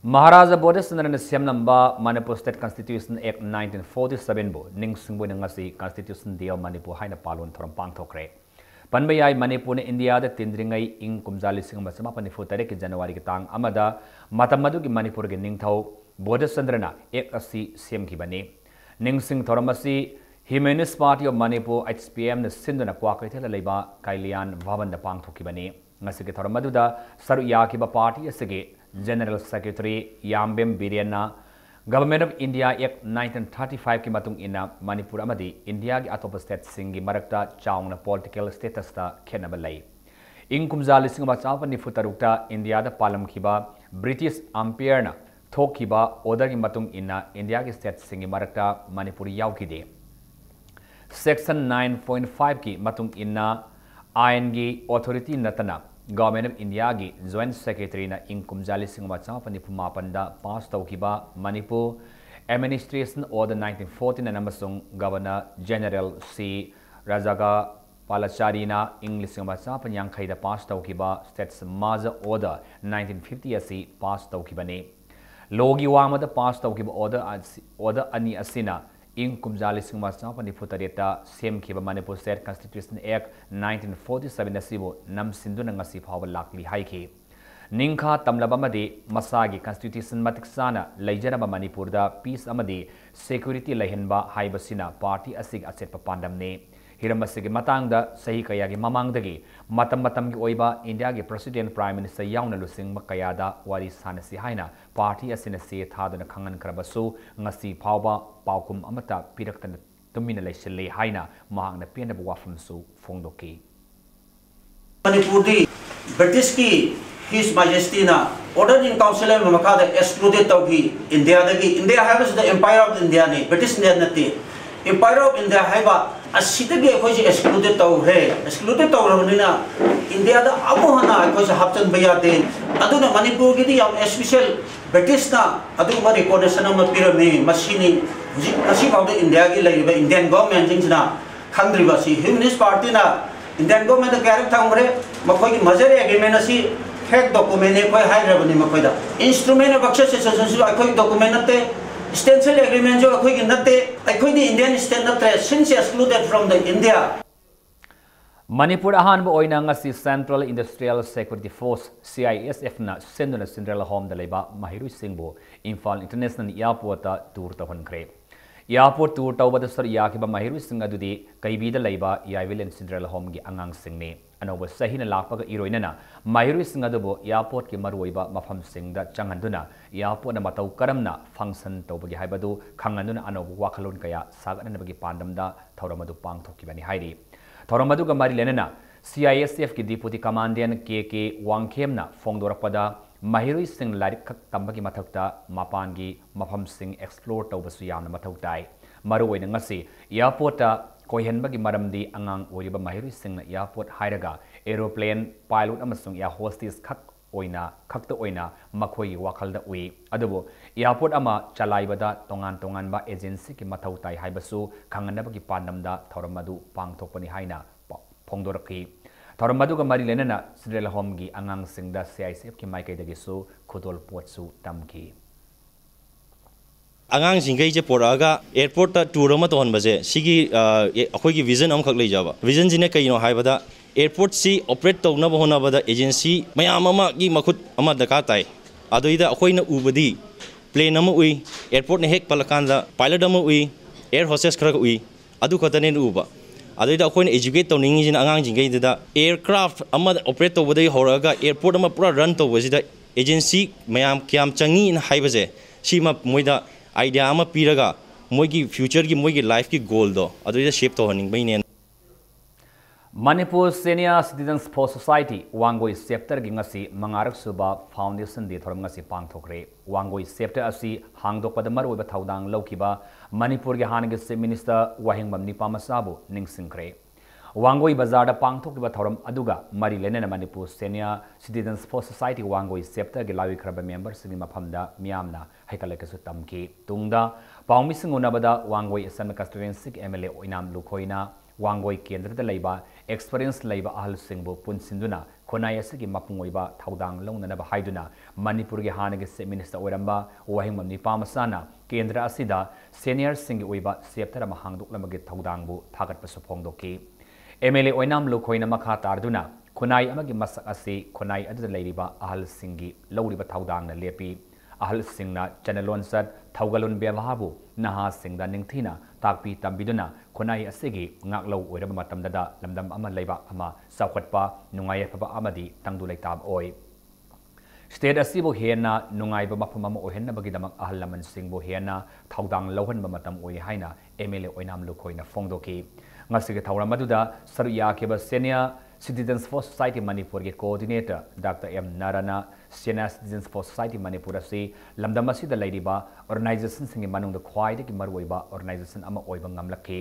Maharaja ꯕꯣꯙꯤꯆꯟꯗ꯭ꯔꯅ ꯁꯦꯝꯂꯝꯕ Manipur State Constitution Act nineteen forty sevenꯕꯨ ꯅꯤꯡꯁꯤꯡꯕ ꯑꯣꯏꯅ ꯉꯁꯤ Constitution Day of Manipur ꯍꯥꯏꯅ ꯄꯥꯂꯣꯟ ꯊꯧꯔꯝ ꯄꯥꯡꯊꯣꯛꯈ꯭ꯔꯦ꯫ ꯄꯟꯕ ꯌꯥꯏ, ꯃꯅꯤꯄꯨꯔꯅ ꯏꯟꯗꯤꯌꯥꯗ ꯇꯤꯟꯗ꯭ꯔꯤꯉꯩ ꯏꯪ ꯀꯨꯝꯖꯥ ꯂꯤꯁꯤꯡ ꯑꯃ ꯆꯃꯥꯄꯟ ꯅꯤꯐꯨ ꯇꯔꯦꯠꯀꯤ ꯖꯅꯋꯥꯔꯤꯒꯤ ꯇꯥꯡ ꯑꯃꯗ ꯃꯇꯝ ꯑꯗꯨꯒꯤ ꯃꯅꯤꯄꯨꯔꯒꯤ ꯅꯤꯡꯊꯧ ꯕꯣꯙꯆꯟꯗ꯭ꯔꯅ ꯑꯦꯛ ꯑꯁꯤ ꯁꯦꯝꯈꯤꯕꯅꯤ꯫ ꯅꯤꯡꯁꯤꯡ ꯊꯧꯔꯝ ꯑꯁꯤ Humanist Party of Manipur, H P M, ꯅ ꯁꯤꯟꯗꯨꯅ ꯀ꯭ꯋꯥꯀꯩꯊꯦꯜꯗ ꯂꯩꯕ ꯀꯩꯂꯤꯌꯥꯟ ꯚꯕꯟꯗ ꯄꯥꯡꯊꯣꯛꯈꯤꯕꯅꯤ꯫ ꯉꯁꯤꯒꯤ ꯊꯧꯔꯝ ꯑꯗꯨꯗ ꯁꯔꯨꯛ ꯌꯥꯈꯤꯕ ꯄꯥꯔꯇꯤ ꯑꯁꯤꯒꯤ General Secretary ꯌꯥꯝꯕꯦꯝ ꯕꯤꯔꯦꯟꯅ Government of India Act nineteen thirty five ꯀꯤ ꯃꯇꯨꯡ ꯏꯟꯅ ꯃꯅꯤꯄꯨꯔ ꯑꯃꯗꯤ ꯏꯟꯗꯤꯌꯥꯒꯤ ꯑꯇꯣꯞꯄ ꯁ꯭ꯇꯦꯠꯁꯤꯡꯒꯤ ꯃꯔꯛꯇ ꯆꯥꯎꯅ political status ꯇ ꯈꯦꯠꯅꯕ ꯂꯩ꯫ ꯏꯪ ꯀꯨꯝꯖꯥ ꯂꯤꯁꯤꯡ ꯑꯃ ꯆꯃꯥꯄꯟ ꯅꯤꯐꯨ ꯇꯔꯨꯛꯇ ꯏꯟꯗꯤꯌꯥꯗ ꯄꯥꯜꯂꯝꯈꯤꯕ ꯕ꯭ꯔꯤꯇꯤꯁ ꯑꯝꯄꯤꯌꯔꯅ ꯊꯣꯛꯈꯤꯕ order ꯒꯤ ꯃꯇꯨꯡ ꯏꯟꯅ ꯏꯟꯗꯤꯌꯥꯒꯤ ꯁ꯭ꯇꯦꯠꯁꯤꯡꯒꯤ ꯃꯔꯛꯇ Manipur ꯌꯥꯎꯈꯤꯗꯦ꯫ Section nine point five ꯀꯤ ꯃꯇꯨꯡ ꯏꯟꯅ ꯑꯥꯏꯟꯒꯤ authority ꯅꯠꯇꯅ Government of India ꯒꯤ Joint Secretary ꯅ ꯏꯪ ꯀꯨꯝꯖꯥ ꯂꯤꯁꯤꯡ ꯑꯃ ꯆꯃꯥꯄꯟ ꯅꯤꯐꯨ ꯃꯥꯄꯟꯗ pass ꯇꯧꯈꯤꯕ Manipur Administration Order nineteen forty nine ꯑꯃꯁꯨꯡ Governor General ꯁꯤ ꯔꯥꯖꯒꯣꯄꯥꯂꯥꯆꯥꯔꯤꯅ ꯏꯪ ꯂꯤꯁꯤꯡ ꯑꯃ ꯆꯃꯥꯄꯟ ꯌꯥꯡꯈꯩꯗ pass ꯇꯧꯈꯤꯕ States Merger Order nineteen fifty ꯑꯁꯤ pass ꯇꯧꯈꯤꯕꯅꯤ꯫ Law ꯒꯤ ꯋꯥꯡꯃꯗ pass ꯇꯧꯈꯤꯕ order ꯑꯁꯤ, order ꯑꯅꯤ ꯑꯁꯤꯅ ꯏꯪ ꯀꯨꯝꯖꯥ ꯂꯤꯁꯤꯡ ꯑꯃ ꯆꯃꯥꯄꯟ ꯅꯤꯐꯨ ꯇꯔꯦꯠꯇ ꯁꯦꯝꯈꯤꯕ Manipur State Constitution Act nineteen forty seven ꯑꯁꯤꯕꯨ ꯅꯝꯁꯤꯟꯗꯨꯅ ꯉꯁꯤ ꯐꯥꯎꯕ ꯂꯥꯛꯂꯤ ꯍꯥꯏꯈꯤ꯫ ꯅꯤꯡꯈꯥ ꯇꯝꯂꯕ ꯑꯃꯗꯤ ꯃꯁꯥꯒꯤ constitution ꯃꯇꯤꯛ ꯆꯥꯅ ꯂꯩꯖꯔꯕ ꯃꯅꯤꯄꯨꯔꯗ peace ꯑꯃꯗꯤ security ꯂꯩꯍꯟꯕ ꯍꯥꯏꯕꯁꯤꯅ ꯄꯥꯔꯇꯤ ꯑꯁꯤꯒꯤ ꯑꯆꯦꯠꯄ ꯄꯥꯟꯗꯝꯅꯤ꯫ ꯍꯤꯔꯝ ꯑꯁꯤꯒꯤ ꯃꯇꯥꯡꯗ ꯆꯍꯤ ꯀꯌꯥꯒꯤ ꯃꯃꯥꯡꯗꯒꯤ ꯃꯇꯝ ꯃꯇꯝꯒꯤ ꯑꯣꯏꯕ ꯏꯟꯗꯤꯌꯥꯒꯤ President, Prime Minister ꯌꯥꯎꯅ ꯂꯨꯆꯤꯡꯕ ꯀꯌꯥꯗ ꯋꯥꯔꯤ ꯁꯥꯅꯁꯤ ꯍꯥꯏꯅ ꯄꯥꯔꯇꯤ ꯑꯁꯤꯅ ꯆꯦ ꯊꯥꯗꯨꯅ ꯈꯪꯍꯟꯈ꯭ꯔꯕꯁꯨ, ꯉꯁꯤ ꯐꯥꯎꯕ ꯄꯥꯎꯈꯨꯝ ꯑꯃꯠꯇ ꯄꯤꯔꯛꯇꯅ ꯇꯨꯃꯤꯟꯅ ꯂꯩꯁꯤꯜꯂꯤ ꯍꯥꯏꯅ ꯃꯍꯥꯛꯅ ꯄꯦꯟꯗꯕ ꯋꯥꯐꯝꯁꯨ ꯐꯣꯡꯗꯣꯛꯈꯤ꯫ ꯃꯅꯤꯄꯨꯔꯗꯤ ꯕ꯭ꯔꯤꯇꯤꯁꯀꯤ His Majestyꯅ Order in Council ꯑꯃꯒꯤ ꯃꯈꯥꯗ excluded ꯇꯧꯈꯤ ꯏꯟꯗꯤꯌꯥꯗꯒꯤ꯫ ꯏꯟꯗꯤꯌꯥ ꯍꯥꯏꯕꯁꯤꯗ Empire of Indiaꯅꯤ, British India ꯅꯠꯇꯦ꯫ Empire of India ꯍꯥꯏꯕ ꯑꯁꯤꯗꯒꯤ ꯑꯩꯈꯣꯏꯁꯦ excluded ꯇꯧꯈ꯭ꯔꯦ꯫ Excluded ꯇꯧꯔꯕꯅꯤꯅ ꯏꯟꯗꯤꯌꯥꯗ ꯑꯃꯨꯛ ꯍꯟꯅ ꯑꯩꯈꯣꯏꯁꯦ ꯍꯥꯞꯆꯤꯟꯕ ꯌꯥꯗꯦ꯫ ꯑꯗꯨꯅ ꯃꯅꯤꯄꯨꯔꯒꯤꯗꯤ ꯌꯥꯝ special, ꯕ꯭ꯔꯤꯇꯤꯁꯅ ꯑꯗꯨꯒꯨꯝꯕ recognition ꯑꯃ ꯄꯤꯔꯝꯃꯤ꯫ ꯃꯁꯤꯅꯤ ꯍꯧꯖꯤꯛ ꯉꯁꯤ ꯐꯥꯎꯗ ꯏꯟꯗꯤꯌꯥꯒꯤ ꯂꯩꯔꯤꯕ Indian governmentꯁꯤꯡꯁꯤꯅ ꯈꯪꯗ꯭ꯔꯤꯕ ꯑꯁꯤ꯫ Humanist Partyꯅ Indian governmentꯇ ꯀꯌꯥꯔꯛ ꯊꯝꯈ꯭ꯔꯦ, ꯃꯈꯣꯏꯒꯤ merger agreement ꯑꯁꯤ fake documentꯅꯤ ꯑꯩꯈꯣꯏ ꯍꯥꯏꯈ꯭ꯔꯕꯅꯤ ꯃꯈꯣꯏꯗ꯫ Instrument of Accession ꯁꯤꯁꯨ ꯑꯩꯈꯣꯏꯒꯤ document ꯅꯠꯇꯦ, stencil agreement ꯁꯨ ꯑꯩꯈꯣꯏꯒꯤ ꯅꯠꯇꯦ, ꯑꯩꯈꯣꯏꯗꯤ Indian state ꯅꯠꯇ꯭ꯔꯦ, since excluded from the India꯫ Manipur ꯑꯍꯥꯟꯕ ꯑꯣꯏꯅ ꯉꯁꯤ Central Industrial Security Force, C I S F ꯅ ꯁꯦꯝꯗꯨꯅ ꯁꯤꯟꯗ꯭ꯔꯦꯂꯥ ꯍꯣꯝꯗ ꯂꯩꯕ ꯃꯍꯩꯔꯣꯏꯁꯤꯡꯕꯨ ꯏꯝꯐꯥꯜ International Airport ꯇ tour ꯇꯧꯍꯟꯈ꯭ꯔꯦ꯫ Airport tour ꯇꯧꯕꯗ ꯁꯔꯨꯛ ꯌꯥꯈꯤꯕ ꯃꯍꯩꯔꯣꯏꯁꯤꯡ ꯑꯗꯨꯗꯤ ꯀꯩꯕꯤꯗ ꯂꯩꯕ ꯌꯥꯏꯋꯤꯂꯦꯟ ꯁꯤꯟꯗ꯭ꯔꯦꯂꯥ ꯍꯣꯝꯒꯤ ꯑꯉꯥꯡꯁꯤꯡꯅꯤ꯫ ꯑꯅꯧꯕ ꯆꯍꯤꯅ ꯂꯥꯛꯄꯒ ꯏꯔꯣꯏꯅꯅ ꯃꯍꯩꯔꯣꯏꯁꯤꯡ ꯑꯗꯨꯕꯨ airport ꯀꯤ ꯃꯔꯨꯑꯣꯏꯕ ꯃꯐꯝꯁꯤꯡꯗ ꯆꯪꯍꯟꯗꯨꯅ airport ꯅ ꯃꯇꯧ ꯀꯔꯝꯅ function ꯇꯧꯕꯒꯦ ꯍꯥꯏꯕꯗꯨ ꯈꯪꯍꯟꯗꯨꯅ ꯑꯅꯧꯕ ꯋꯥꯈꯜꯂꯣꯟ ꯀꯌꯥ ꯁꯥꯒꯠꯅꯅꯕꯒꯤ ꯄꯥꯟꯗꯝꯗ ꯊꯧꯔꯝ ꯑꯗꯨ ꯄꯥꯡꯊꯣꯛꯈꯤꯕꯅꯤ ꯍꯥꯏꯔꯤ꯫ ꯊꯧꯔꯝ ꯑꯗꯨꯒ ꯃꯔꯤ ꯂꯩꯅꯅ C I S F ꯀꯤ Deputy Commandant K K ꯋꯥꯡꯈꯦꯝꯅ ꯐꯣꯡꯗꯣꯔꯛꯄꯗ, ꯃꯍꯩꯔꯣꯏꯁꯤꯡ ꯂꯥꯏꯔꯤꯛ ꯈꯛ ꯇꯝꯕꯒꯤ ꯃꯊꯛꯇ ꯃꯄꯥꯟꯒꯤ ꯃꯐꯝꯁꯤꯡ explore ꯇꯧꯕꯁꯨ ꯌꯥꯝꯅ ꯃꯊꯧ ꯇꯥꯏ꯫ ꯃꯔꯨꯑꯣꯏꯅ ꯉꯁꯤ airport ꯇ ꯀꯣꯏꯍꯟꯕꯒꯤ ꯃꯔꯝꯗꯤ ꯑꯉꯥꯡ ꯑꯣꯏꯔꯤꯕ ꯃꯍꯩꯔꯣꯏꯁꯤꯡꯅ airport ꯍꯥꯏꯔꯒ aeroplane pilot ꯑꯃꯁꯨꯡ air hostess ꯈꯛ ꯑꯣꯏꯅ, ꯈꯛꯇ ꯑꯣꯏꯅ ꯃꯈꯣꯏꯒꯤ ꯋꯥꯈꯜꯗ ꯎꯏ꯫ ꯑꯗꯨꯕꯨ airport ꯑꯃ ꯆꯂꯥꯏꯕꯗ ꯇꯣꯉꯥꯟ ꯇꯣꯉꯥꯟꯕ agency ꯒꯤ ꯃꯊꯧ ꯇꯥꯏ ꯍꯥꯏꯕꯁꯨ ꯈꯪꯍꯟꯅꯕꯒꯤ ꯄꯥꯟꯗꯝꯗ ꯊꯧꯔꯝ ꯑꯗꯨ ꯄꯥꯡꯊꯣꯛꯄꯅꯤ ꯍꯥꯏꯅ ꯄ-, ꯐꯣꯡꯗꯣꯔꯛꯈꯤ꯫ ꯊꯧꯔꯝ ꯑꯗꯨꯒ ꯃꯔꯤ ꯂꯩꯅꯅ ꯁꯤꯟꯗ꯭ꯔꯦꯂꯥ ꯍꯣꯝꯒꯤ ꯑꯉꯥꯡꯁꯤꯡꯗ C I S F ꯀꯤ ꯃꯥꯏꯀꯩꯗꯒꯤꯁꯨ ꯈꯨꯗꯣꯜꯄꯣꯠꯁꯨ ꯇꯝꯈꯤ꯫ ꯑꯉꯥꯡꯁꯤꯡꯈꯩꯁꯦ ꯄꯣꯔꯛꯑꯒ airport ꯇ tour ꯑꯃ ꯇꯧꯍꯟꯕꯁꯦ, ꯁꯤꯒꯤ, ꯑ, ꯑꯦ-, ꯑꯩꯈꯣꯏꯒꯤ vision ꯑꯃꯈꯛ ꯂꯩꯖꯕ꯫ Vision ꯁꯤꯅ ꯀꯩꯅꯣ ꯍꯥꯏꯕꯗ, airport ꯁꯤ operate ꯇꯧꯅꯕ ꯍꯣꯠꯅꯕꯗ agency ꯃꯌꯥꯝ ꯑꯃꯒꯤ ꯃꯈꯨꯠ ꯑꯃ ꯗꯔꯀꯥꯔ ꯇꯥꯏ꯫ ꯑꯗꯨꯗꯩꯗ ꯑꯩꯈꯣꯏꯅ ꯎꯕꯗꯤ plane ꯑꯃ ꯎꯏ, airport ꯅ ꯍꯦꯛ ꯄꯜꯂꯀꯥꯟꯗ pilot ꯑꯃ ꯎꯏ, air hostess ꯈꯔ ꯎꯏ, ꯑꯗꯨ ꯈꯛꯇꯅꯦ ꯎꯕ꯫ ꯑꯗꯨꯗꯩꯗ ꯑꯩꯈꯣꯏꯅ educate ꯇꯧꯅꯤꯡꯉꯤꯁꯤꯅ ꯑꯉꯥꯡꯁꯤꯡꯈꯩꯗꯨꯗ aircraft ꯑꯃ operate ꯇꯧꯕꯗꯒꯤ ꯍꯧꯔꯛꯑꯒ airport ꯑꯃ ꯄꯨꯔꯥ run ꯇꯧꯕꯁꯤꯗ agency ꯃꯌꯥꯝ ꯀꯌꯥꯝ ꯆꯪꯉꯤꯅ ꯍꯥꯏꯕꯁꯦ, ꯁꯤꯃ ꯃꯣꯏꯗ idea ꯑꯃ ꯄꯤꯔꯒ ꯃꯣꯏꯒꯤ future ꯒꯤ, ꯃꯣꯏꯒꯤ life ꯀꯤ goal ꯗꯣ ꯑꯗꯨꯗꯩꯗ shape ꯇꯧꯍꯟꯅꯤꯡꯕꯩꯅꯦ꯫ Manipur Senior Citizens for Society Wangoi chapter ꯒꯤ ꯉꯁꯤ ꯃꯉꯥꯔꯛ ꯁꯨꯕ Foundation Day ꯊꯧꯔꯝ ꯉꯁꯤ ꯄꯥꯡꯊꯣꯛꯈ꯭ꯔꯦ꯫ ꯋꯥꯡꯒꯣꯏ chapter ꯑꯁꯤ ꯍꯥꯡꯗꯣꯛꯄꯗ ꯃꯔꯨꯑꯣꯏꯕ ꯊꯧꯗꯥꯡ ꯂꯧꯈꯤꯕ ꯃꯅꯤꯄꯨꯔꯒꯤ ꯍꯥꯟꯅꯒꯤ Chief Minister ꯋꯥꯍꯦꯡꯕꯝ ꯅꯤꯄꯥꯃꯆꯥꯕꯨ ꯅꯤꯡꯁꯤꯡꯈ꯭ꯔꯦ꯫ ꯋꯥꯡꯒꯣꯏ ꯕꯖꯥꯔꯗ ꯄꯥꯡꯊꯣꯛꯈꯤꯕ ꯊꯧꯔꯝ ꯑꯗꯨꯒ ꯃꯔꯤ ꯂꯩꯅꯅ Manipur Senior Citizens for Society Wangoi chapter ꯒꯤ ꯂꯥꯎꯏꯈ꯭ꯔꯕ member ꯁꯤꯡꯒꯤ ꯃꯐꯝꯗ ꯃꯤꯌꯥꯝꯅ ꯍꯩꯀꯠ ꯂꯩꯀꯠꯁꯨ ꯇꯝꯈꯤ꯫ ꯇꯨꯡꯗ ꯄꯥꯎꯃꯤꯁꯤꯡ ꯎꯅꯕꯗ ꯋꯥꯡꯒꯣꯏ Assembly Constituency ꯒꯤ M L A ꯑꯣꯏꯅꯥꯝ ꯂꯨꯈꯣꯏꯅ ꯋꯥꯡꯒꯣꯏ ꯀꯦꯟꯗ꯭ꯔꯗ ꯂꯩꯕ experience ꯂꯩꯕ ꯑꯍꯜꯁꯤꯡꯕꯨ ꯄꯨꯟꯁꯤꯟꯗꯨꯅ ꯈꯨꯟꯅꯥꯏ ꯑꯁꯤꯒꯤ ꯃꯄꯨꯡ ꯑꯣꯏꯕ ꯊꯧꯗꯥꯡ ꯂꯧꯅꯅꯕ ꯍꯥꯏꯗꯨꯅ ꯃꯅꯤꯄꯨꯔꯒꯤ ꯍꯥꯟꯅꯒꯤ Chief Minister ꯑꯣꯏꯔꯝꯕ ꯋꯥꯍꯦꯡꯕꯝ ꯅꯤꯄꯥꯃꯆꯥꯅ ꯀꯦꯟꯗ꯭ꯔ ꯑꯁꯤꯗ senior ꯁꯤꯡꯒꯤ ꯑꯣꯏꯕ chapter ꯑꯃ ꯍꯥꯡꯗꯣꯛꯅꯕꯒꯤ ꯊꯧꯗꯥꯡꯕꯨ ꯊꯥꯒꯠꯄꯁꯨ ꯐꯣꯡꯗꯣꯛꯈꯤ꯫ ꯑꯦꯝ ꯑꯦꯜ ꯑꯦ ꯑꯣꯏꯅꯥꯝ ꯂꯨꯈꯣꯏꯅ ꯃꯈꯥ ꯇꯥꯗꯨꯅ ꯈꯨꯟꯅꯥꯏ ꯑꯃꯒꯤ ꯃꯁꯛ ꯑꯁꯤ ꯈꯨꯟꯅꯥꯏ ꯑꯗꯨꯗ ꯂꯩꯔꯤꯕ ꯑꯍꯜꯁꯤꯡꯒꯤ ꯂꯧꯔꯤꯕ ꯊꯧꯗꯥꯡꯅ ꯂꯦꯞꯄꯤ꯫ ꯑꯍꯜꯁꯤꯡꯅ ꯆꯠꯅ ꯂꯣꯟꯆꯠ, ꯊꯧꯒꯜꯂꯣꯟ ꯕꯦꯕꯥꯔꯕꯨ ꯅꯍꯥꯁꯤꯡꯗ ꯅꯤꯡꯊꯤꯅ ꯇꯥꯛꯄꯤ ꯇꯝꯕꯤꯗꯨꯅ ꯈꯨꯟꯅꯥꯏ ꯑꯁꯤꯒꯤ ꯉꯥꯛꯂꯧ ꯑꯣꯏꯔꯕ ꯃꯇꯝꯗꯗ ꯂꯝꯗꯝ ꯑꯃ, ꯂꯩꯕꯥꯛ ꯑꯃ ꯆꯥꯎꯈꯠꯄ, ꯅꯨꯡꯉꯥꯏ ꯌꯥꯏꯐꯕ ꯑꯃꯗꯤ ꯇꯪꯗꯨ ꯂꯩꯇꯥꯕ ꯑꯣꯏ꯫ ꯁ꯭ꯇꯦꯠ ꯑꯁꯤꯕꯨ ꯍꯦꯟꯅ ꯅꯨꯡꯉꯥꯏꯕ ꯃꯐꯝ ꯑꯃ ꯑꯣꯏꯍꯟꯅꯕꯒꯤꯗꯃꯛ ꯑꯍꯜ ꯂꯃꯟꯁꯤꯡꯕꯨ ꯍꯦꯟꯅ ꯊꯧꯗꯥꯡ ꯂꯧꯍꯟꯕ ꯃꯇꯝ ꯑꯣꯏ ꯍꯥꯏꯅ ꯑꯦꯝ ꯑꯦꯜ ꯑꯦ ꯑꯣꯏꯅꯥꯝ ꯂꯨꯈꯣꯏꯅ ꯐꯣꯡꯗꯣꯛꯈꯤ꯫ ꯉꯁꯤꯒꯤ ꯊꯧꯔꯝ ꯑꯗꯨꯗ ꯁꯔꯨꯛ ꯌꯥꯈꯤꯕ Senior Citizens for Society ꯃꯅꯤꯄꯨꯔꯒꯤ coordinator ꯗꯥꯛꯇꯔ ꯑꯦꯝ ꯅꯥꯔꯥꯅ Senior Citizens for Society Manipur ꯑꯁꯤ ꯂꯝꯗꯝ ꯑꯁꯤꯗ ꯂꯩꯔꯤꯕ organization ꯁꯤꯡꯒꯤ ꯃꯅꯨꯡꯗ ꯈ꯭ꯋꯥꯏꯗꯒꯤ ꯃꯔꯨꯑꯣꯏꯕ organization ꯑꯃ ꯑꯣꯏꯕ ꯉꯝꯂꯛꯈꯤ꯫